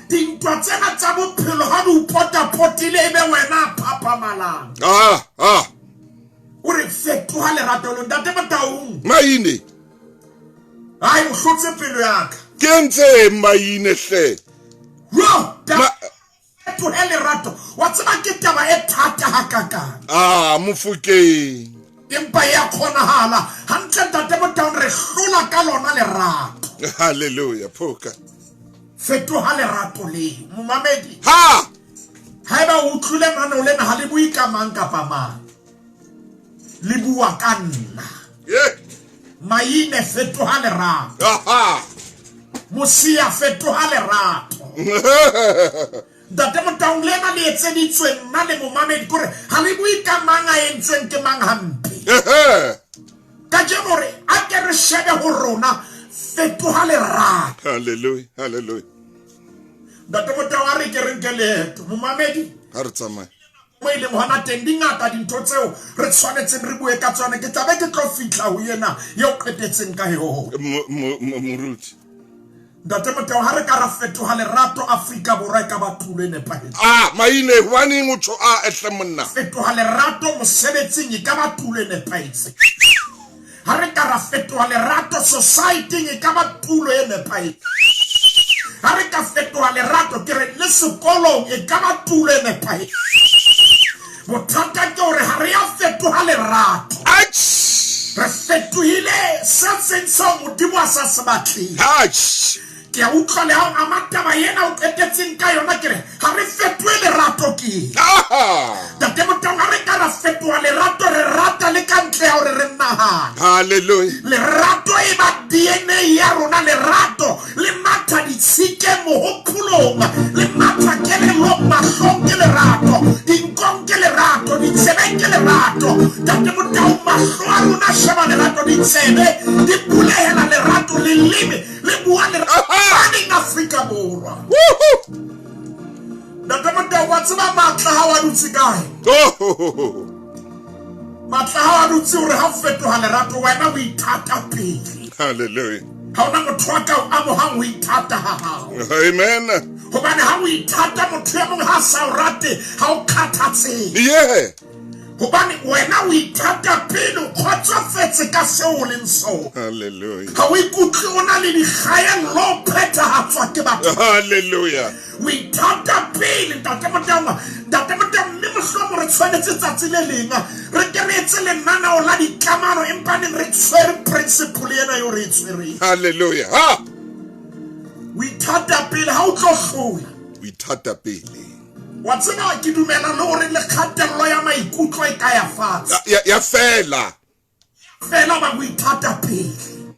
Speaker 9: dintwa tsena tsa bophelo ha di o potapotile e be wena a phaphamalang.
Speaker 1: Ah, ah.
Speaker 9: O re fetoha lerato leo Ntate Motaung.
Speaker 1: Maine.
Speaker 9: Ai o hlotse pelo ya ka.
Speaker 1: Ke entse Maine hle.
Speaker 9: Yo, fetohe lerato. Wa tseba ke taba e thata hakakang.
Speaker 1: Ah, Mofokeng.
Speaker 9: Empa ya kgonahala hantle Ntate Motaung re hlola ka lona lerato.
Speaker 1: Hallelujah, phoka.
Speaker 9: Fetoha lerato leo momamedi.
Speaker 1: Ha!
Speaker 9: Haeba o utlwile lenaneo lena ha le bue ka mang kapa mang. Le bua ka nna.
Speaker 1: Yeah.
Speaker 9: Maine fetoha lerato.
Speaker 1: Aha.
Speaker 9: Mosia fetoha lerato. Ntate Motaung lena le etseditswe nna le momamedi kore ha le bue ka mang a entsweng ke mang hampe. Kajeno re a ke re shebe ho rona fetoha lerato.
Speaker 1: Hallelujah, hallelujah.
Speaker 9: Ntate Motaung a re ke re nke leeto momamedi.
Speaker 1: Ha re tsamaye.
Speaker 9: Mo e leng hona teng di ngata dintho tseo re tshwanetseng re bue ka tsona ke tla be ke tlo fihla ho yena eo qetetseng ka yona.
Speaker 1: Moruti.
Speaker 9: Ntate Motao ha re ka ra fetoha lerato Afrika Borwa e ka ba tulo e nepahetseng.
Speaker 1: Ah Maine hobaneng o tjho a ehle monna.
Speaker 9: Fetoha lerato mosebetsing e ka ba tulo e nepahetseng. Ha re ka ra fetoha lerato society-ing e ka ba tulo e nepahetseng. Ha re ka fetoha lerato ke re le sekolong e ka ba tulo e nepahetseng. Bothata ke hore ha re ya fetoha lerato. Re fetohile se seng seo Modimo a sa se batleng. Ke a utlwa le ha o ama taba ena o qetetseng ka yona ke re ha re fetohe lerato ke. Ntate Motaung ha re ka ra fetoha lerato re rata le ka ntle ya hore re nahane.
Speaker 1: Hallelujah.
Speaker 9: Lerato e ba DNA ya rona lerato le matha ditshikeng mohopolong le matha kelellong mahlong ke lerato dinkong ke lerato ditsebeng ke lerato. Ntate Motaung mahlo a rona sheba lerato ditsebe di bulehela lerato leleme le bua le baneng Afrika Borwa. Ntate Motau wa tseba matla ha wa dutse kae? Batla ha wa dutse hore ha o fetoha lerato wena o ithata pele.
Speaker 1: Hallelujah.
Speaker 9: Ha ona motho a ka o amohang ho ithata ha hao.
Speaker 1: Amen.
Speaker 9: Hobane ha o ithata motho e mong ha a sa o rate ha o kgathatsehe.
Speaker 1: Yeah.
Speaker 9: Hobane wena o ithata pele o kgotsofetse ka seo o leng sona.
Speaker 1: Hallelujah.
Speaker 9: Ha o ikutlwe o na le dikgaello o phethahatswa ke batho.
Speaker 1: Hallelujah.
Speaker 9: O ithata pele Ntate Motaung. Ntate Motaung mme mohlomong re tshwanetse tsatsi le leng re ke re etse lenaneo la dikamano empa neng re tshwere principle ena eo re e tshwereng.
Speaker 1: Hallelujah. Ha!
Speaker 9: O ithata pele ha o tlo hlola.
Speaker 1: O ithata pele.
Speaker 9: Wa tseba ke dumela le hore le kgatello ya maikutlo e ka ya fatshe.
Speaker 1: Ya fela.
Speaker 9: Fela ba o ithata pele.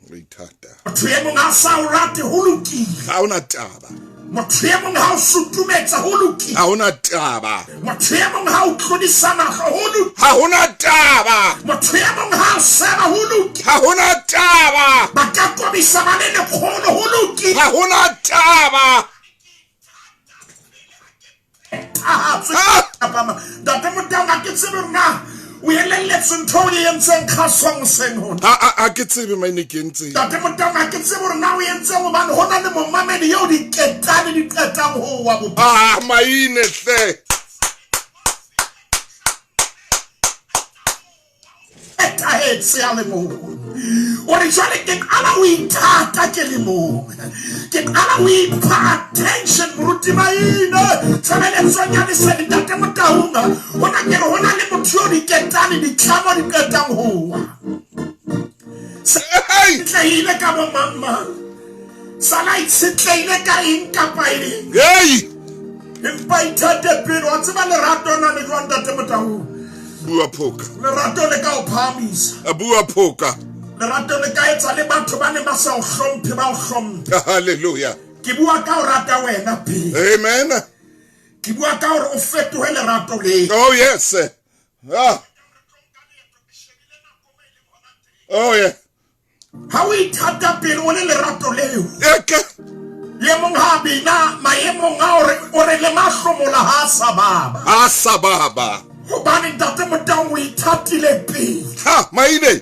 Speaker 1: O ithata.
Speaker 9: Motho e mong a sa o rate ho lokile.
Speaker 1: Ha ona taba.
Speaker 9: Motho e mong ha o sutumetsa ho lokile.
Speaker 1: Ha ona taba.
Speaker 9: Motho e mong ha o tlodisa mahlo ho lokile.
Speaker 1: Ha hona taba.
Speaker 9: Motho e mong ha o seba ho lokile.
Speaker 1: Ha hona taba.
Speaker 9: Ba ka kobisa ba le lekgolo ho lokile.
Speaker 1: Ha hona taba.
Speaker 9: Ntate Motaung ha ke tsebe hore na o elelletswe ntho o e entseng kgasong hoseng hona.
Speaker 1: Ha ke tsebe maine ke entseng.
Speaker 9: Ntate Motaung ha ke tsebe hore na o entseng hobane ho na le momamedi eo diketane di qetang ho wa bophelo.
Speaker 1: Ah maine hle.
Speaker 9: Phethahetse a le mong. O re jwale ke qala ho ithata ke le mong. Ke qala ho ipha attention moruti Maine tshebeletsong ya lesedi Ntate Motaung. Hona ke re hona le motho yo diketane ditlamo di qetang ho wa. Itshetlehile ka bo mang mang. Sala itshetlehile ka eng kapa eng.
Speaker 1: Hey!
Speaker 9: Empa ithate pele wa tseba lerato na le jwang Ntate Motaung.
Speaker 1: Bua phoka.
Speaker 9: Lerato le ka o phahamisa.
Speaker 1: Bua phoka.
Speaker 9: Lerato le ka etsa le batho ba neng ba sa o hlomphe ba o hlomphe.
Speaker 1: Hallelujah.
Speaker 9: Ke bua ka o rata wena pele.
Speaker 1: Amen.
Speaker 9: Ke bua ka hore o fetohe lerato le.
Speaker 1: Oh yes. Ah. Oh yeah.
Speaker 9: Ha o ithata pele o le lerato leo.
Speaker 1: Eke.
Speaker 9: Le mong ha bina maemong a hore o re le mahlomola ha a sa baba.
Speaker 1: Ha sa baba.
Speaker 9: Hobane Ntate Motaung o ithatile pele.
Speaker 1: Ha, maine.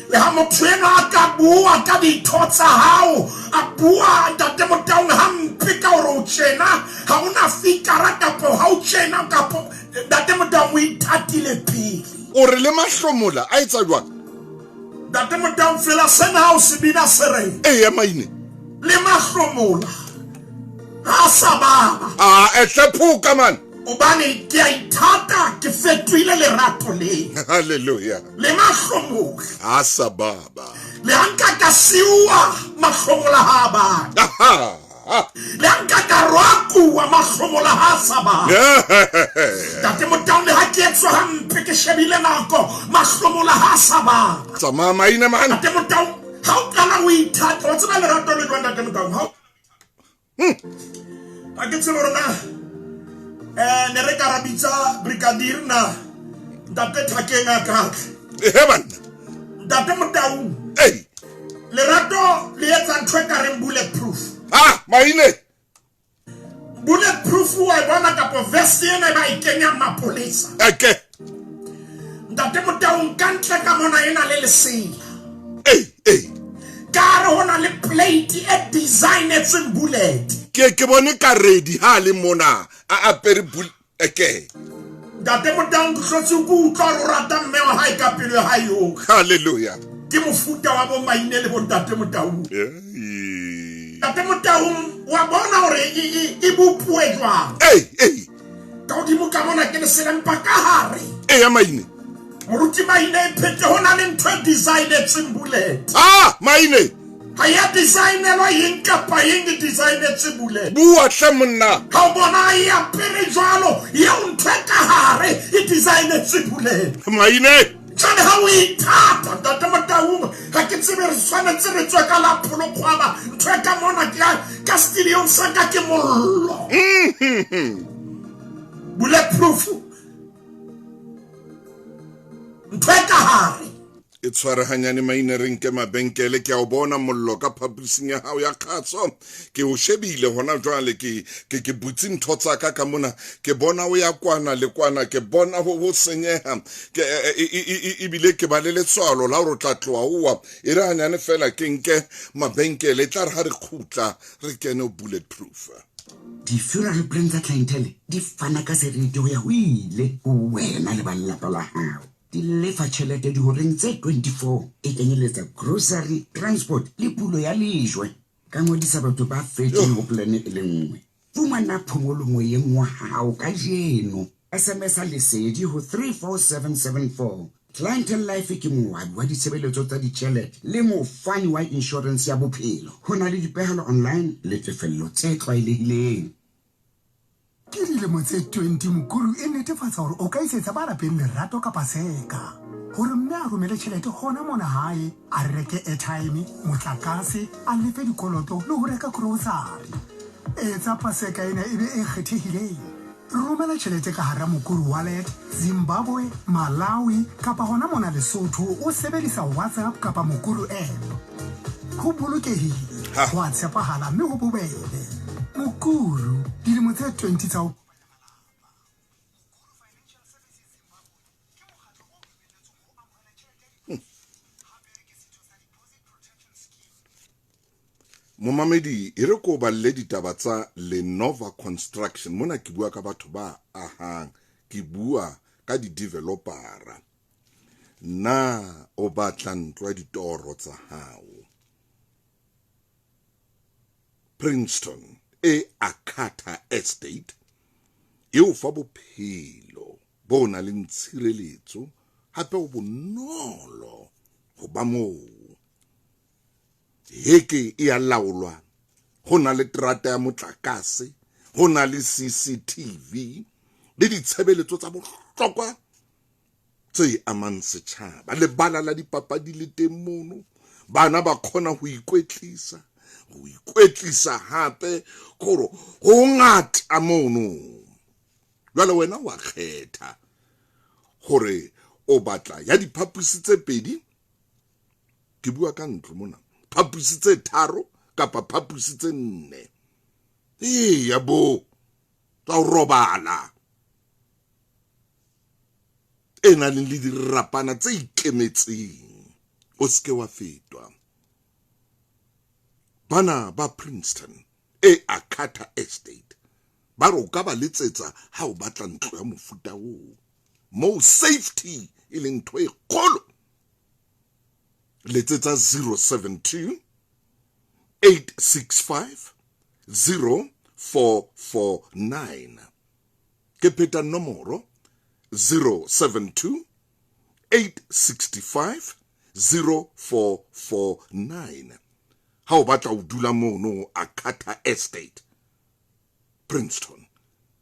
Speaker 9: Le ha motho enwa a ka bua ka ditho tsa hao, a bua Ntate Motaung hampe ka hore o tjena, ha o na fikara kapo ha o tjena kapo Ntate Motaung o ithatile pele.
Speaker 1: O re le mahlomola a etsa jwang?
Speaker 9: Ntate Motaung fela sena ha o se bina se reng?
Speaker 1: Eya maine.
Speaker 9: Le mahlomola ha a sa baba.
Speaker 1: A ehle phoka man.
Speaker 9: Hobane ke a ithata ke fetohile lerato le.
Speaker 1: Hallelujah.
Speaker 9: Le mahlomola.
Speaker 1: Ha sa baba.
Speaker 9: Le ha nka ka siuwa mahlomola ha a baba.
Speaker 1: Aha.
Speaker 9: Le ha nka ka roakuwa mahlomola ha a sa baba. Ntate Motaung le ha ke etswa hampe ke shebile nako mahlomola ha a sa baba.
Speaker 1: Tsamaya maine man.
Speaker 9: Ntate Motaung ha o qala o ithata wa tseba lerato le jwang Ntate Motaung ha ha ke tsebe hore na ne re ka ra bitsa brigadier na Ntate Thakeng a ka tla.
Speaker 1: Ehe banna.
Speaker 9: Ntate Motaung.
Speaker 1: Ei.
Speaker 9: Lerato le etsa ntho e ka reng bulletproof.
Speaker 1: Ah, maine.
Speaker 9: Bulletproof wa e bona kapo vest ena e ba e kenyang mapolesa.
Speaker 1: Eke.
Speaker 9: Ntate Motaung ka ntle ka mona e na le lesela.
Speaker 1: Ei, ei.
Speaker 9: Ka hare ho na le plate e designetsweng bullet.
Speaker 1: Ke bone ka ready ha le mona a apere bull eke.
Speaker 9: Ntate Motaung ke hlotse ke utlwa hore o rata mme wa hae ka pelo ya hae yohle.
Speaker 1: Hallelujah.
Speaker 9: Ke mofuta wa bo Maine le bo Ntate Motaung.
Speaker 1: Ei.
Speaker 9: Ntate Motaung wa bona hore e bopuwe jwang.
Speaker 1: Ei, ei.
Speaker 9: Ka hodimo ka mona ke lesela empa ka hare.
Speaker 1: Eya Maine.
Speaker 9: Moruti Maine e phete ho na le ntho e designetsweng bullet.
Speaker 1: Ah, Maine.
Speaker 9: Ha ya designelwa eng kapa eng e designetswe bullet.
Speaker 1: Bua hle monna.
Speaker 9: Ha o bona e apere jwalo, eo ntho e ka hare e designetswe bullet.
Speaker 1: Maine.
Speaker 9: Jwale ha o ithata Ntate Motaung, ha ke tsebe re tshwanetse re tswe ka la pholokgwaba, ntho e ka mona ke ka studiong sa ka ke mollo. Bulletproof. Ntho e ka hare.
Speaker 1: E tshware hanyane maine re nke mabenkele ke a o bona mollo ka phaposing ya hao ya kgatso ke o shebile hona jwale ke ke ke butse ntho tsa ka ka mona ke bona o ya kwana le kwana ke bona ho ho senyeha ke ebile ke ba le letswalo la hore o tla tloha owa e re hanyane fela ke nke mabenkele e tla re ha re kgutla re kene bullet proof.
Speaker 7: Di-funeral plan tsa Clientele di fana ka seriti ho ya ho ile ho wena le ba lelapa la hao. Di lefa tjhelete dihoreng tse 24, e kenyeletsa grocery, transport le pulo ya lejwe. Ka ngodisa batho ba 13 ho plan e le nngwe. Fumana phomolo moyeng wa hao kajeno. SMS-a Lesedi ho 34774. Clientele Life ke moabi wa ditshebeletso tsa ditjhelete le mofani wa inshorense ya bophelo. Ho na le dipehelo online le tefello tse tlwaelehileng.
Speaker 10: Ke dilemo tse 20 Mukuru e netefatsa gore o ka isetsa ba lapeng lerato ka Paseka. Gore mme a romele tšhelete gona mona gae, a reke airtime, motlakase, a lefe dikoloto le go reka grocery. Etsa Paseka ena e be e kgethegileng. Romela tšhelete ka gara Mukuru Wallet, Zimbabwe, Malawi kapa gona mona Lesotho o sebedisa WhatsApp kapa Mukuru app. Ho bolokehile, ho a tshepagala mme ho bobebe. Mukuru, dilemo tse 20 tsa ho kopanya malapa. Mukuru Financial Services Zimbabwe ke mokgatlo o dumelletsweng ho amohela tjhelete ya deposit, hape ke setho sa Deposit Protection Scheme.
Speaker 1: Momamedi, e re ko balle ditaba tsa Lenova Construction. Mona ke bua ka batho ba ahang, ke bua ka di-developera. Na o batla ntlo ya ditoro tsa hao? Princeton e Akata Estate e o fa bophelo bo nang le tshireletso hape o bonolo ho ba moo. Heke e a laolwa, ho na le terata ya motlakase, ho na le CCTV le ditshebeletso tsa bohlokwa tse amang setjhaba. Lebala la dipapadi le teng mono, bana ba kgona ho ikwetlisa, ho ikwetlisa hape kore ho ngata mono. Jwale wena wa kgetha hore o batla ya diphaposi tse pedi, ke bua ka ntlo mona, phaposi tse tharo kapa phaposi tse nne. Eya bo, tsa ho robala. E nang le dirapana tse ikemetseng. O se ke wa fetwa. Bana ba Princeton e Akata Estate ba re o ka ba letsetsa ha o batla ntlo ya mofuta oo moo safety e leng ntho e kgolo. Letsetsa 072 865 0449. Ke pheta nomoro 072 865 0449 ha o batla ho dula mono Akata Estate Princeton.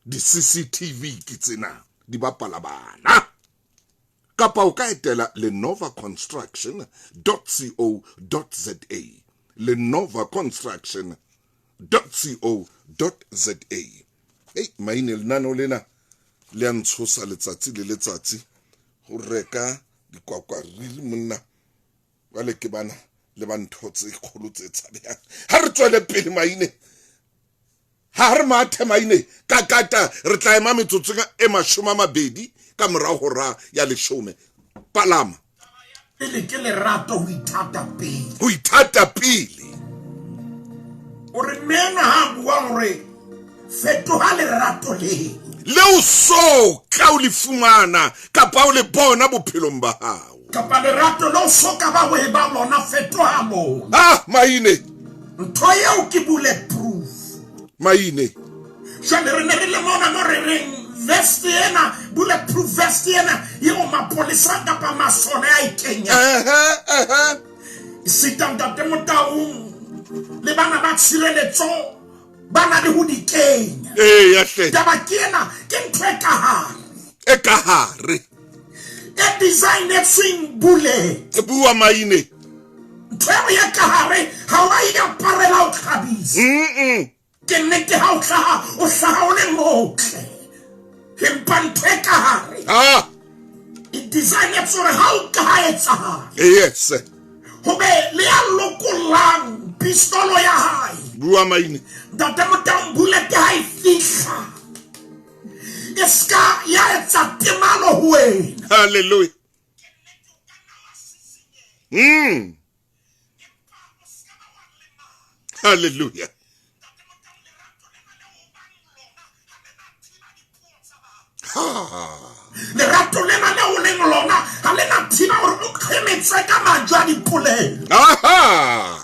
Speaker 1: Di-CCTV ke tsena di bapala bana. Kapa o ka etela lenovaconstruction.co.za lenovaconstruction.co.za. Ei maine lenaneo lena le a ntshosa letsatsi le letsatsi ho reka dikwakwariri monna. Jwale ke bana le ba ntho tse kgolo tse tshabehang. Ha re tswele pele maine, ha re mathe maine ka kata re tla ema metsotsong e 20 ka morao hora ya 10. Palama.
Speaker 9: Pele ke lerato ho ithata pele.
Speaker 1: Ho ithata pele.
Speaker 9: O re mme enwa ha bua hore fetoha lerato leo.
Speaker 1: Leo so ka o le fumana kapa o le bona bophelong ba hao.
Speaker 9: Kapa lerato leo so ka ba o e ba lona, fetoha lona.
Speaker 1: Ah, maine.
Speaker 9: Ntho eo ke bulletproof.
Speaker 1: Maine.
Speaker 9: Jwale re ne re le mona mo re reng vest ena, bulletproof vest ena eo mapolesa kapa masole a e kenya. Esita ntate Motaung le bana ba tshireletso ba na le ho di kenya.
Speaker 1: Ee, hle.
Speaker 9: Taba ke ena, ke ntho e ka hare.
Speaker 1: E ka hare.
Speaker 9: E designetsweng bullet.
Speaker 1: E bua maine.
Speaker 9: Ntho eo ya ka hare ha wa e aparela ho kgabisa. Ke nnete ha o hlaha, o hlaha o le motle. Empa ntho e ka hare.
Speaker 1: Ah.
Speaker 9: E designetswe hore ha o ka etsahala.
Speaker 1: Yes.
Speaker 9: Ho be le ya lokollang pistolo ya hae.
Speaker 1: Bua maine.
Speaker 9: Ntate Motaung bullet ha e fihla. E ska ya etsa temalo ho wena.
Speaker 1: Hallelujah. Hallelujah. Ha.
Speaker 9: Lerato lena leo o leng lona ga le na thiba gore o kgemetswe ka majwe a dipolelo.
Speaker 1: Aha.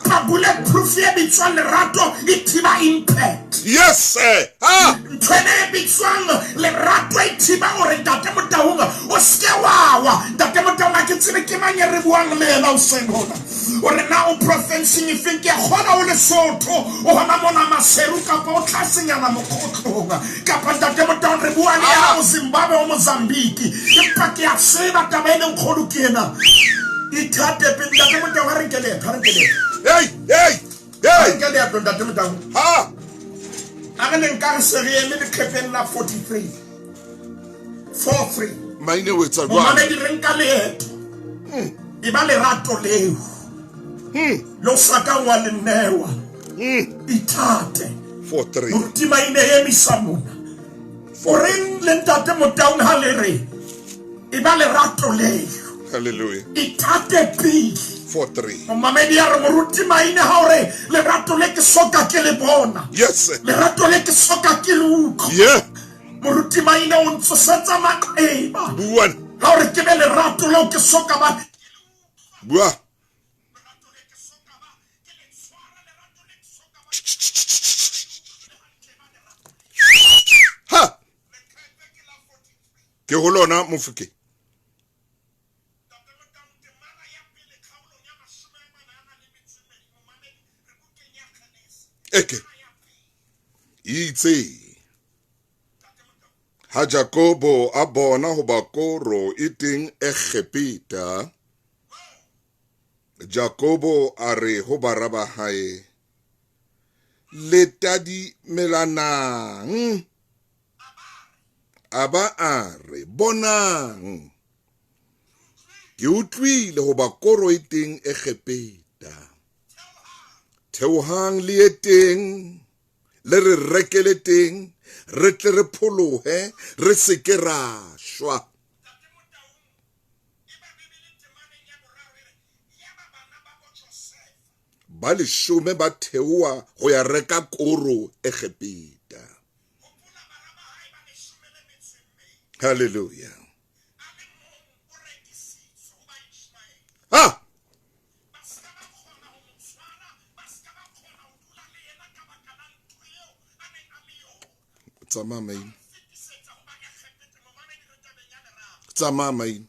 Speaker 9: Ka bulletproof e bitswang lerato e thiba impact.
Speaker 1: Yes sir. Ha.
Speaker 9: Ntho ena e bitswang lerato e thiba gore Ntate Motaung o seke wa wa. Ntate Motaung a ke tsebe ke mang e re buang le yena hoseng hona. O re na o profenseng efeng ke a kgona o Lesotho o hona mona Maseru kapa o tlasenyana Mokhotlong. Kapa Ntate Motaung re bua le yena o Zimbabwe o Mozambique. Empa ke a tseba taba e leng kgolo ke ena. Ithate pele Ntate Motaung ha re nke leeto ha re nke leeto.
Speaker 1: Hey, hey, hey.
Speaker 9: Ha re nke leeto Ntate Motaung.
Speaker 1: Ha.
Speaker 9: A re ne nka re se re eme leqhepeng la 43. 43.
Speaker 1: Maine o etsa jwang?
Speaker 9: Momamedi re nka leeto. E ba lerato leo. Le o sa kang wa le newa. Ithate.
Speaker 1: 43.
Speaker 9: Moruti Maine emisa mona. O reng le Ntate Motaung ha le re e ba lerato leo.
Speaker 1: Hallelujah.
Speaker 9: Ithate pele.
Speaker 1: 43.
Speaker 9: Momamedi a re Moruti Maine ha o re lerato le ke soka ke le bona.
Speaker 1: Yes.
Speaker 9: Lerato le ke soka ke le utlwa.
Speaker 1: Yeah.
Speaker 9: Moruti Maine o ntsosetsa maqeba.
Speaker 1: Bua.
Speaker 9: Ha o re ke be lerato leo ke soka ba.
Speaker 1: Bua. Ha. Ke ho lona Mofokeng. Eke. Itse. Ha Jakobo a bona hoba koro e teng Egepeta, Jakobo a re ho bara ba hae, Le tadimelanang? A ba a re, Bonang, ke utlwile hoba koro e teng Egepeta. Theohang le ye teng, le re rekele teng, re tle re pholohe, re se ke ra shwa. Ba leshome ba theoha ho ya reka koro Egepeta. Hallelujah. Ha! Tsamaya maine. Tsamaya maine.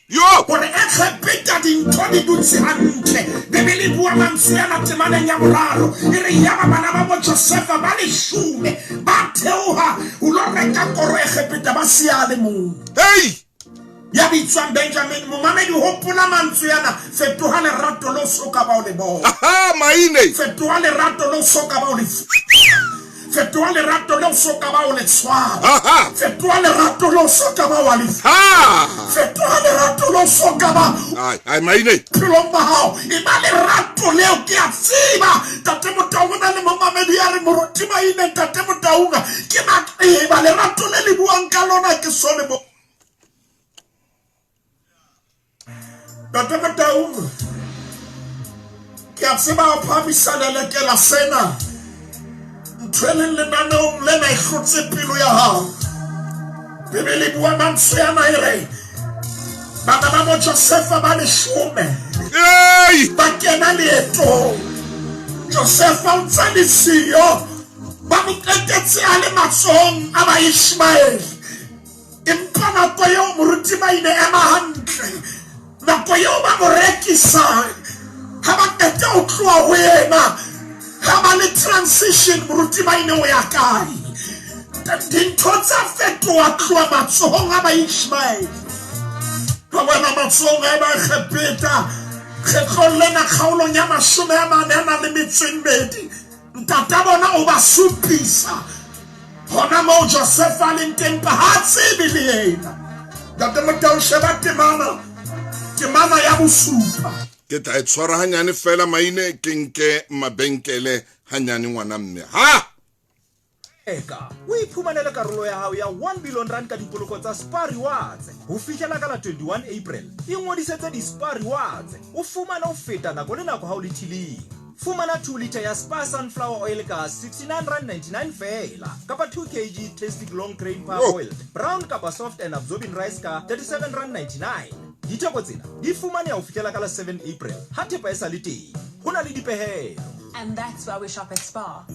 Speaker 1: Yo!
Speaker 9: Hore Egepeta dintho di dutse hantle. Bibele e bua mantswe ana temaneng ya boraro. E re yaba bana ba bo Josefa ba leshome ba theoha ho lo reka koro Egepeta ba siya le mong.
Speaker 1: Hey!
Speaker 9: Ya bitswang Benjamin, momamedi hopola mantswe ana, fetoha lerato lo soka ba o le bona.
Speaker 1: Aha, maine.
Speaker 9: Fetoha lerato lo soka ba o le Fetoha lerato leo soka ba o le tshwara.
Speaker 1: Aha.
Speaker 9: Fetoha lerato leo soka ba wa le.
Speaker 1: Ha.
Speaker 9: Fetoha lerato leo soka ba.
Speaker 1: Ai, ai maine.
Speaker 9: Phelong ba hao e ba lerato leo ke a tseba. Ntate Motaung o na le momamedi ya re moruti Maine Ntate Motaung ke maqeba lerato le le buang ka lona ke so le bo. Ntate Motaung ke a tseba o phahamisa lelekela sena. Ntho e leng lenaneong lena e hlotse pelo ya hao. Bibele e bua mantswe ana e re bana ba bo Josefa ba leshome ba kena leetong. Josefa o ntse le siyo, ba mo qetetse a le matsohong a Baishmaele. Empa nako eo moruti Maine ema hantle, nako eo ba mo rekisang, ha ba qeta ho tloha ho yena, ha ba le transition, moruti Maine o ya kae? Dintho tsa fetoha tloha matsohong a Baishmaele. Ba wela matsohong a Baegepeta. Kgetlong lena kgaolong ya 42, ntata bona o ba supisa hona moo Josefa a leng teng, ha a tsebe le yena. Ntate Motau, sheba temana, temana ya bosupa.
Speaker 1: Ke tla e tshwara hanyane fela maine, ke nke mabenkele hanyane ngwana mme. Ha!
Speaker 11: Eka o iphumanele karolo ya hao ya 1 billion rand ka dipoloko tsa Spar Rewards ho fihlela ka la 21 April. Ingodisetse di-Spar Rewards o fumane ho feta nako le nako ha o le thiling. Fumana 2 litre ya Spar Sunflower Oil ka R69.99 feela kapa 2 kg Tastic Long Grain Parboiled Brown kapa Soft and Absorbing Rice ka R37.99. Ditheko tsena di fumaneha ho fihlela ka la 7 April ha thepa e sa le teng. Ho na le dipehelo.
Speaker 12: And that's why we shop at Spar.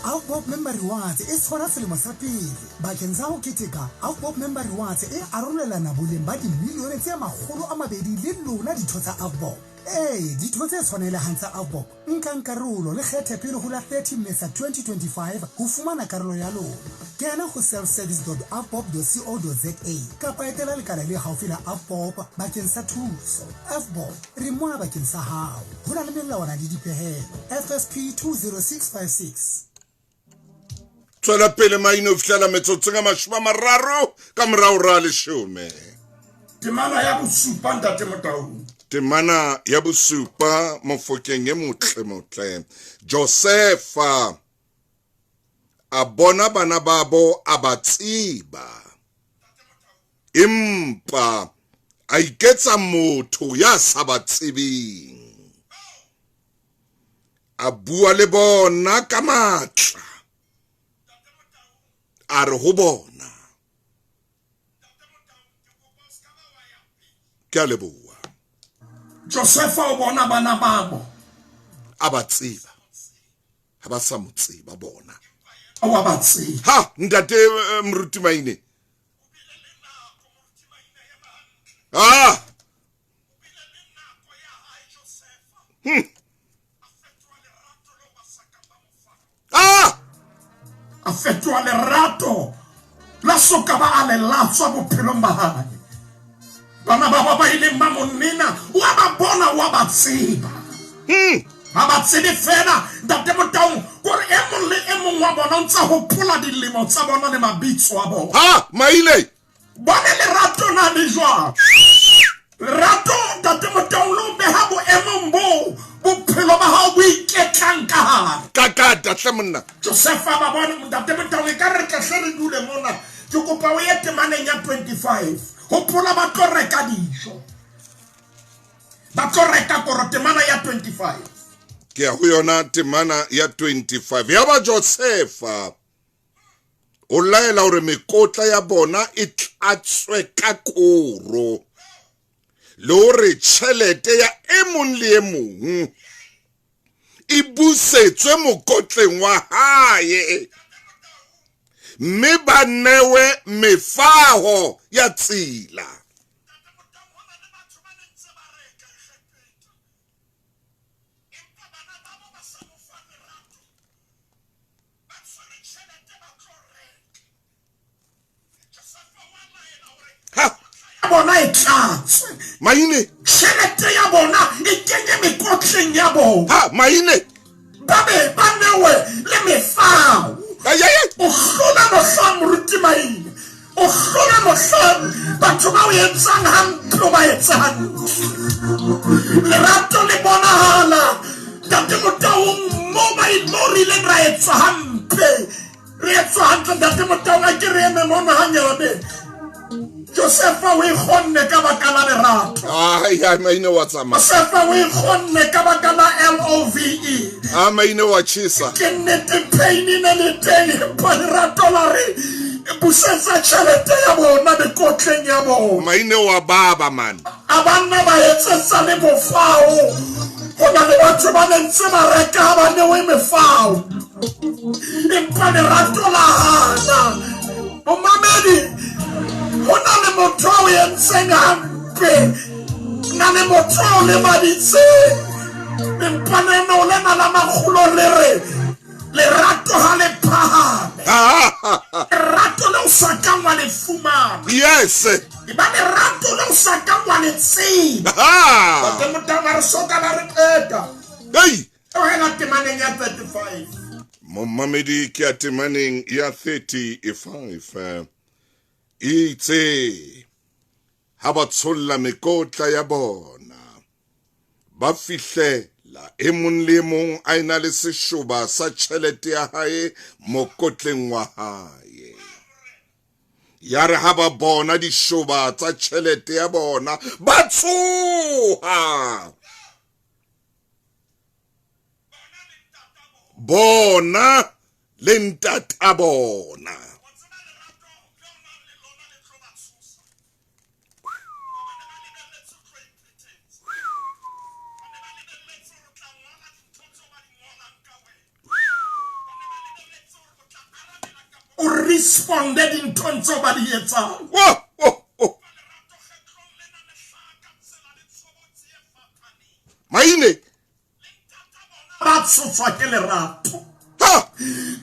Speaker 10: Avbob Member Rewards e tshwara selemo sa pele. Bakeng sa ho keteka, Avbob Member Rewards e arolelana boleng ba dimilione tse 200 le lona ditho tsa Avbob. Ee, ditho tse tshwanelehang tsa Avbob, nkang karolo le kgethe pele ho la 30 Mmesa 2025 ho fumana karolo ya lona. Kena ho selfservice.avbob.co.za kapa etela lekala le haufi la Avbob bakeng sa thuso. Avbob, re mona bakeng sa hao. Ho na le melawana le dipehelo. FSP 20656.
Speaker 1: Tswela pele maine ho fihlela metsotsong a 30 ka morao ra leshome.
Speaker 9: Temana ya bosupa, Ntate Motaung.
Speaker 1: Temana ya bosupa, Mofokeng e motle motle. Josefa a bona bana babo a ba tseba, empa a iketsa motho ya sa ba tsebeng. A bua le bona ka matla, a re ho bona, ke a leboha.
Speaker 9: Josefa o bona bana babo,
Speaker 1: a ba tseba, ha ba sa mo tseba bona.
Speaker 9: O a ba tseba.
Speaker 1: Ha ntate Moruti Maine. Ah! Ah!
Speaker 9: A fetoha lerato la soka ba a le latswa bophelong ba hae. Bana ba ba ba ileng ba monnena, o a ba bona, o a ba tseba. Ha ba tsebe fela, Ntate Motaung, kore e mong le e mong wa bona o ntse hopola dilemo tsa bona le mabitso a bona.
Speaker 1: Ha, maile.
Speaker 9: Bone lerato na le jwang? Lerato, Ntate Motaung, le o beha boemong boo bophelo ba hao bo iketlang ka hare.
Speaker 1: Ka kata hle monna.
Speaker 9: Josefa ba bona, Ntate Motaung, e ka re tla hle re dule mona. Ke kopa o ye temaneng ya 25. Hopola ba tlo reka dijo. Ba tlo reka koro, temana ya 25.
Speaker 1: Ke ya ho yona temana ya 25. Ya ba Josefa o laela hore mekotla ya bona e tlatswe ka koro le hore tjhelete ya e mong le e mong e busetswe mokotleng wa hae, mme ba newe mefaho ya tsela. Ha!
Speaker 9: Bona e tlatswe.
Speaker 1: Maine.
Speaker 9: Tjhelete ya bona e kenye mekotleng ya bona.
Speaker 1: Ha, maine.
Speaker 9: Ba be ba newe le mefao.
Speaker 1: Ai, ai, ai.
Speaker 9: O hlola mohlang Moruti Maine. O hlola mohlang batho ba o etsang hampe o ba etse hantle. Lerato le bonahala Ntate Motaung mo ba mo re ileng ra etswa hampe. Re etswa hantle Ntate Motaung, a ke re eme mona hanyane. Josefa o ikgonne ka baka la lerato.
Speaker 1: Ai, ai, maine wa tsamaya.
Speaker 9: Josefa o ikgonne ka baka la L-O-V-E.
Speaker 1: Ah, maine wa tjhesa.
Speaker 9: Ke nnete pain e ne le teng, empa lerato la re busetsa tjhelete ya bona mekotleng ya bona.
Speaker 1: Maine wa baba man.
Speaker 9: A banna ba etsetsa le bofao. Ho na le batho ba ne ntse ba reka ba newe mefao. Empa lerato la hana. Momamedi, ho na le motho a o entseng hampe. Na le motho a o lemaditseng. Empa lenao lena la makgolo le re Lerato ha le phahame. Lerato le o sa kang wa le fumana.
Speaker 1: Yes.
Speaker 9: E ba lerato le o sa kang wa le tseba. Ntate Motaung a re soka la re qeta.
Speaker 1: Hey.
Speaker 9: Tlohela temaneng ya 35.
Speaker 1: Momamedi ke ya temaneng ya 35. Itse ha ba tsholla mekotla ya bona ba fihlela e mong le e mong a ena le seshoba sa tjhelete ya hae mokotleng wa hae. Ya re ha ba bona dishoba tsa tjhelete ya bona ba tshoha. Bona le ntata bona.
Speaker 9: O responde dinthong tseo ba di etsang.
Speaker 1: Oh, oh, oh. Maine.
Speaker 9: Ba tshoswa ke lerato.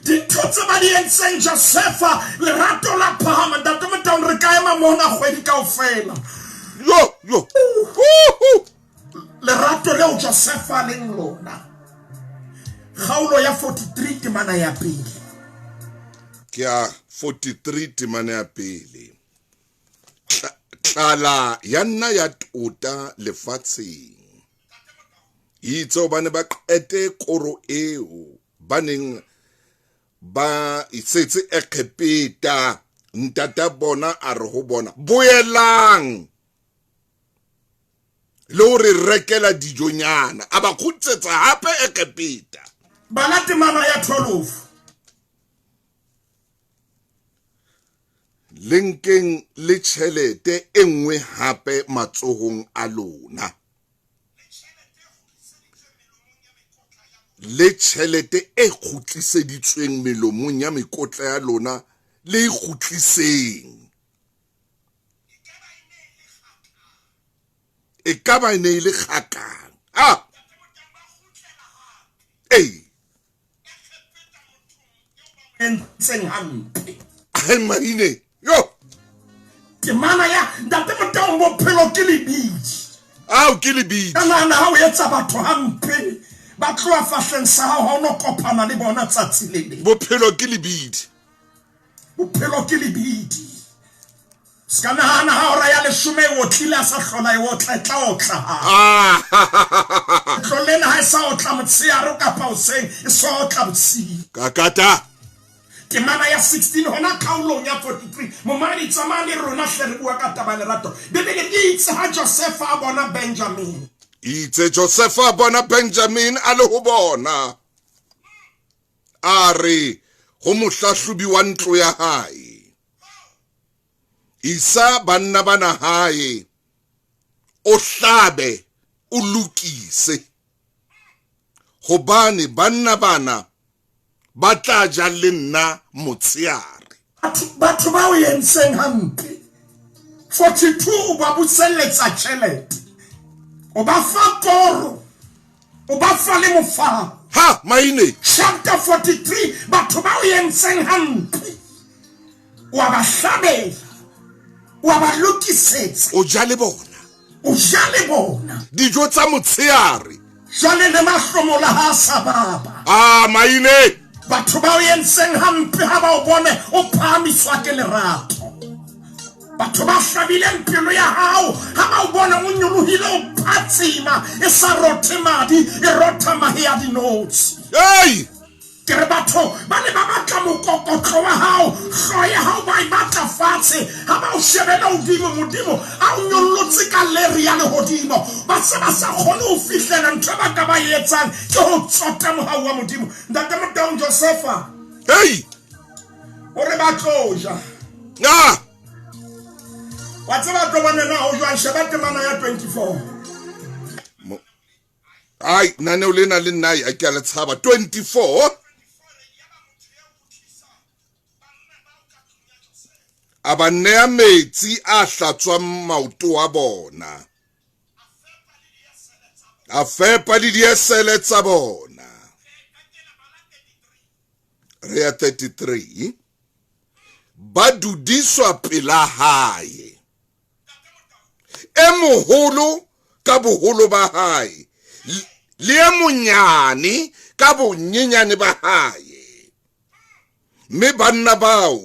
Speaker 9: Dintho tse ba di entseng Josefa, lerato la phahama. Ntate Motaung, re ka ema mona kgwedi kaofela.
Speaker 1: Yo, yo.
Speaker 9: Lerato leo Josefa leng lona. Kgaolo ya 43 temana ya pele.
Speaker 1: Ke ya 43 temana ya pele. Tlala ya nna ya tota lefatsheng. Itse hobane ba qete koro eo ba neng ba isetse Egepeta, ntata bona a re ho bona, boelang le ho re rekela dijonyana. A ba kgutlisetsa hape Egepeta.
Speaker 9: Bala temana ya 12.
Speaker 1: Le nkeng le tjhelete e nngwe hape matsohong a lona. Le tjhelete e kgutliseditsweng melomong ya mekotla ya lona le e kgutliseng. E ka ba e ne e le kgakang. Ah! Ei!
Speaker 9: Entseng hampe.
Speaker 1: Ai maine. Yo!
Speaker 9: Temana ya Ntate Motaung, bophelo ke lebidi.
Speaker 1: Ao ke lebidi.
Speaker 9: Ka nahana ha o etsa batho hampe, ba tloha fahleng sa hao, ha o no kopana le bona tsatsi le leng.
Speaker 1: Bophelo ke lebidi.
Speaker 9: Bophelo ke lebidi. Se ka nahana ha hora ya leshome e otlile a sa hlola e otla, e tla otla hape. Tlo lena ha e sa otla motshehare kapa hoseng, e so otla bosiu.
Speaker 1: Kakata.
Speaker 9: Temana ya 16 hona kgaolong ya 43. Momadi, tsamaya le rona hle, re bua ka taba ya lerato. Bibele e itse ha Josefa a bona Benjamin.
Speaker 1: Itse Josefa a bona Benjamin a le ho bona, a re ho mohlahlobi wa ntlo ya hae, isa banna bana hae, o hlabe, o lokise, hobane banna bana ba tla ja le nna motsheare.
Speaker 9: Batho ba o entseng hampe 42 o ba buselletsa tjhelete, o ba fa koro, o ba fa le mofao.
Speaker 1: Ha maine.
Speaker 9: Chapter 43 batho ba o entseng hampe wa ba hlabela, wa ba lokisetsa,
Speaker 1: o ja le bona,
Speaker 9: o ja le bona
Speaker 1: dijo tsa motsheare.
Speaker 9: Jwale le mahlomola ha a sa baba.
Speaker 1: Ah, maine.
Speaker 9: Batho ba o entseng hampe ha ba o bone o phahamiswa ke lerato. Batho ba hlabileng pelo ya hao ha ba o bone o nyolohile o phatsima, e sa rothe madi, e rotha mahe a dinotshi.
Speaker 1: Hey!
Speaker 9: Ke re batho ba ne ba batla mokokotlo wa hao, hlooho ya hao ba e batla fatshe, ha ba o shebele hodimo, Modimo a o nyollotse ka leri ya lehodimo, ba se ba sa kgone ho fihlela ntho e ba ka ba e etsang ke ho tsota mohau wa Modimo. Ntate Motaung, Josefa
Speaker 1: Hey!
Speaker 9: o re ba tlo ja.
Speaker 1: Ah!
Speaker 9: Wa tseba tlo bona na ho jwang, sheba temana ya 24.
Speaker 1: Ai, naneo lena le nna a ke a le tshaba. 24. A ba nea metsi a hlatswang maoto a bona, a fepa le diesele tsa bona. ya 33 ba dudiswa pela hae e moholo ka boholo ba hae le e monyane ka bonyenyane ba hae mme banna bao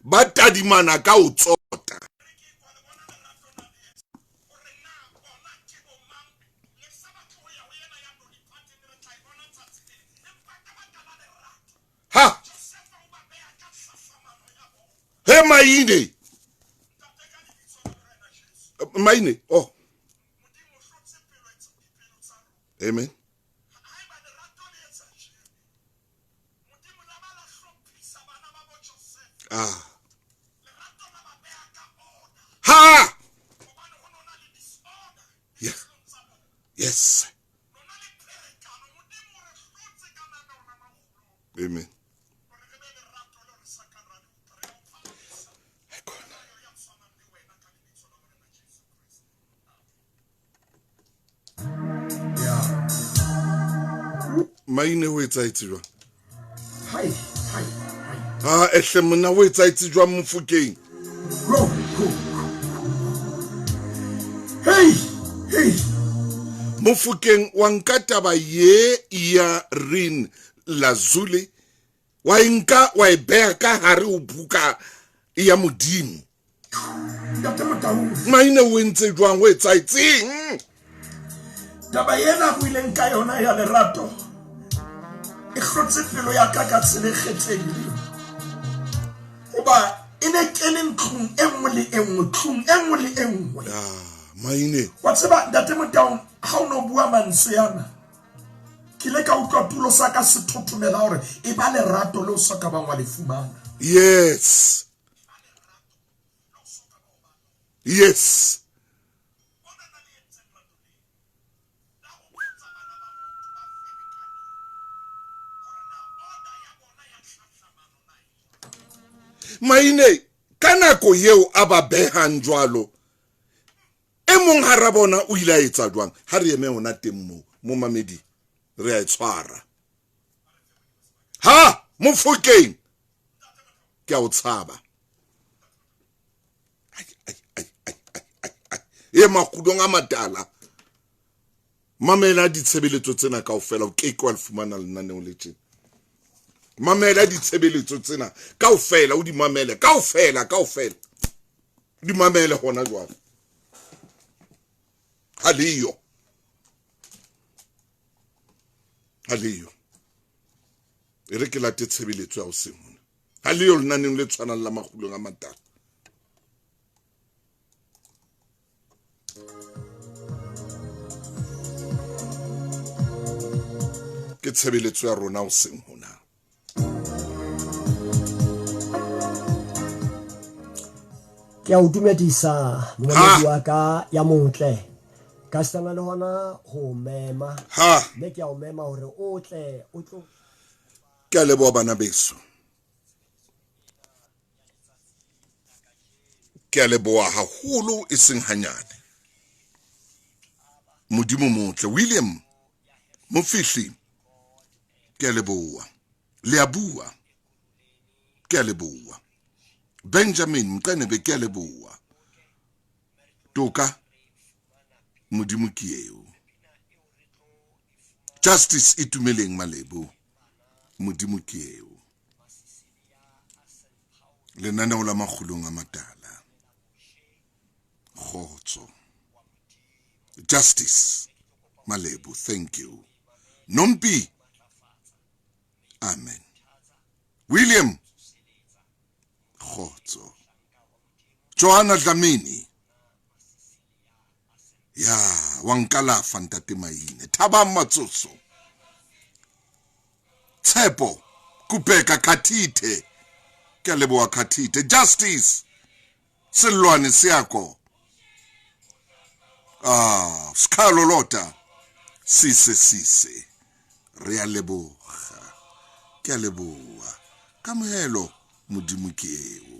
Speaker 1: ba tadimana ka ho tsota. Ha he maine maine oh amen. Ah ha yeah. Yes. Amen. Maine o etsaetse jwang?
Speaker 9: Hai, hai, hai.
Speaker 1: Ah, ehle monna o etsaetse jwang Mofokeng?
Speaker 9: Ro, ro. Hey, hey.
Speaker 1: Mofokeng wa nka taba ye ya Rin Lazuli wa e nka wa e beha ka hare ho buka ya Modimo.
Speaker 9: Ntate Motaung.
Speaker 1: Maine o entse jwang o etsaetseng?
Speaker 9: Taba ena buileng ka yona ya lerato e hlotse pelo ya ka ka tsela e kgethehileng. Hoba e ne kene ntlong e nngwe le e nngwe, tlung e nngwe le e nngwe.
Speaker 1: Ah, Maine.
Speaker 9: Wa tseba Ntate Motaung, ha o no bua mantswe ana, ke ile ka utlwa tulo sa ka se thothomela hore e ba lerato leo sa ka bang wa le fumana.
Speaker 1: Yes. Yes. Maine ka nako yeo a ba behang jwalo e mong hara bona o ile a etsa jwang? Ha re eme hona teng moo momamedi re a e tshwara. Ha Mofokeng ke a o tshaba. E makgulong a matala. Mamela ditshebeletso tsena kaofela, o ke ke wa le fumana lenaneo le tjena. Mamela ditshebeletso tsena kaofela, o di mamele kaofela, kaofela. O di mamele hona jwale. Ha leyo. Ha leyo. E re ke late tshebeletso ya hoseng hona. Ha leyo lenaneng le tshwanang la makgulong a matala. Ke tshebeletso ya rona hoseng hona.
Speaker 13: Ke a o dumedisa momamedi wa ka ya motle. Ka sitana le hona ho mema. Mme ke a o mema hore o tle o tlo.
Speaker 1: Ke a leboha bana beso. Ke a leboha haholo e seng hanyane. Modimo motle. William Mofihli, ke a leboha. Le a bua. Ke a leboha. Benjamin Mqenebe, ke a leboha. Toka Modimo ke eo. Justice Itumeleng Malebo, Modimo ke eo. Lenaneo la makgulong a matala. Kgotso. Justice Malebo, thank you. Nompi, amen. William, kgotso. Johanna Dlamini, ya wa nkalafa ntate Maine. Thabang Matsotso, Tshepo Kupeka Khathithe, ke a leboha Khathithe. Justice Sellwane Seako, ah Skhalo Lota, Sise Sise, re a leboga, ke a leboha. Kamohelo Modimo ke eo.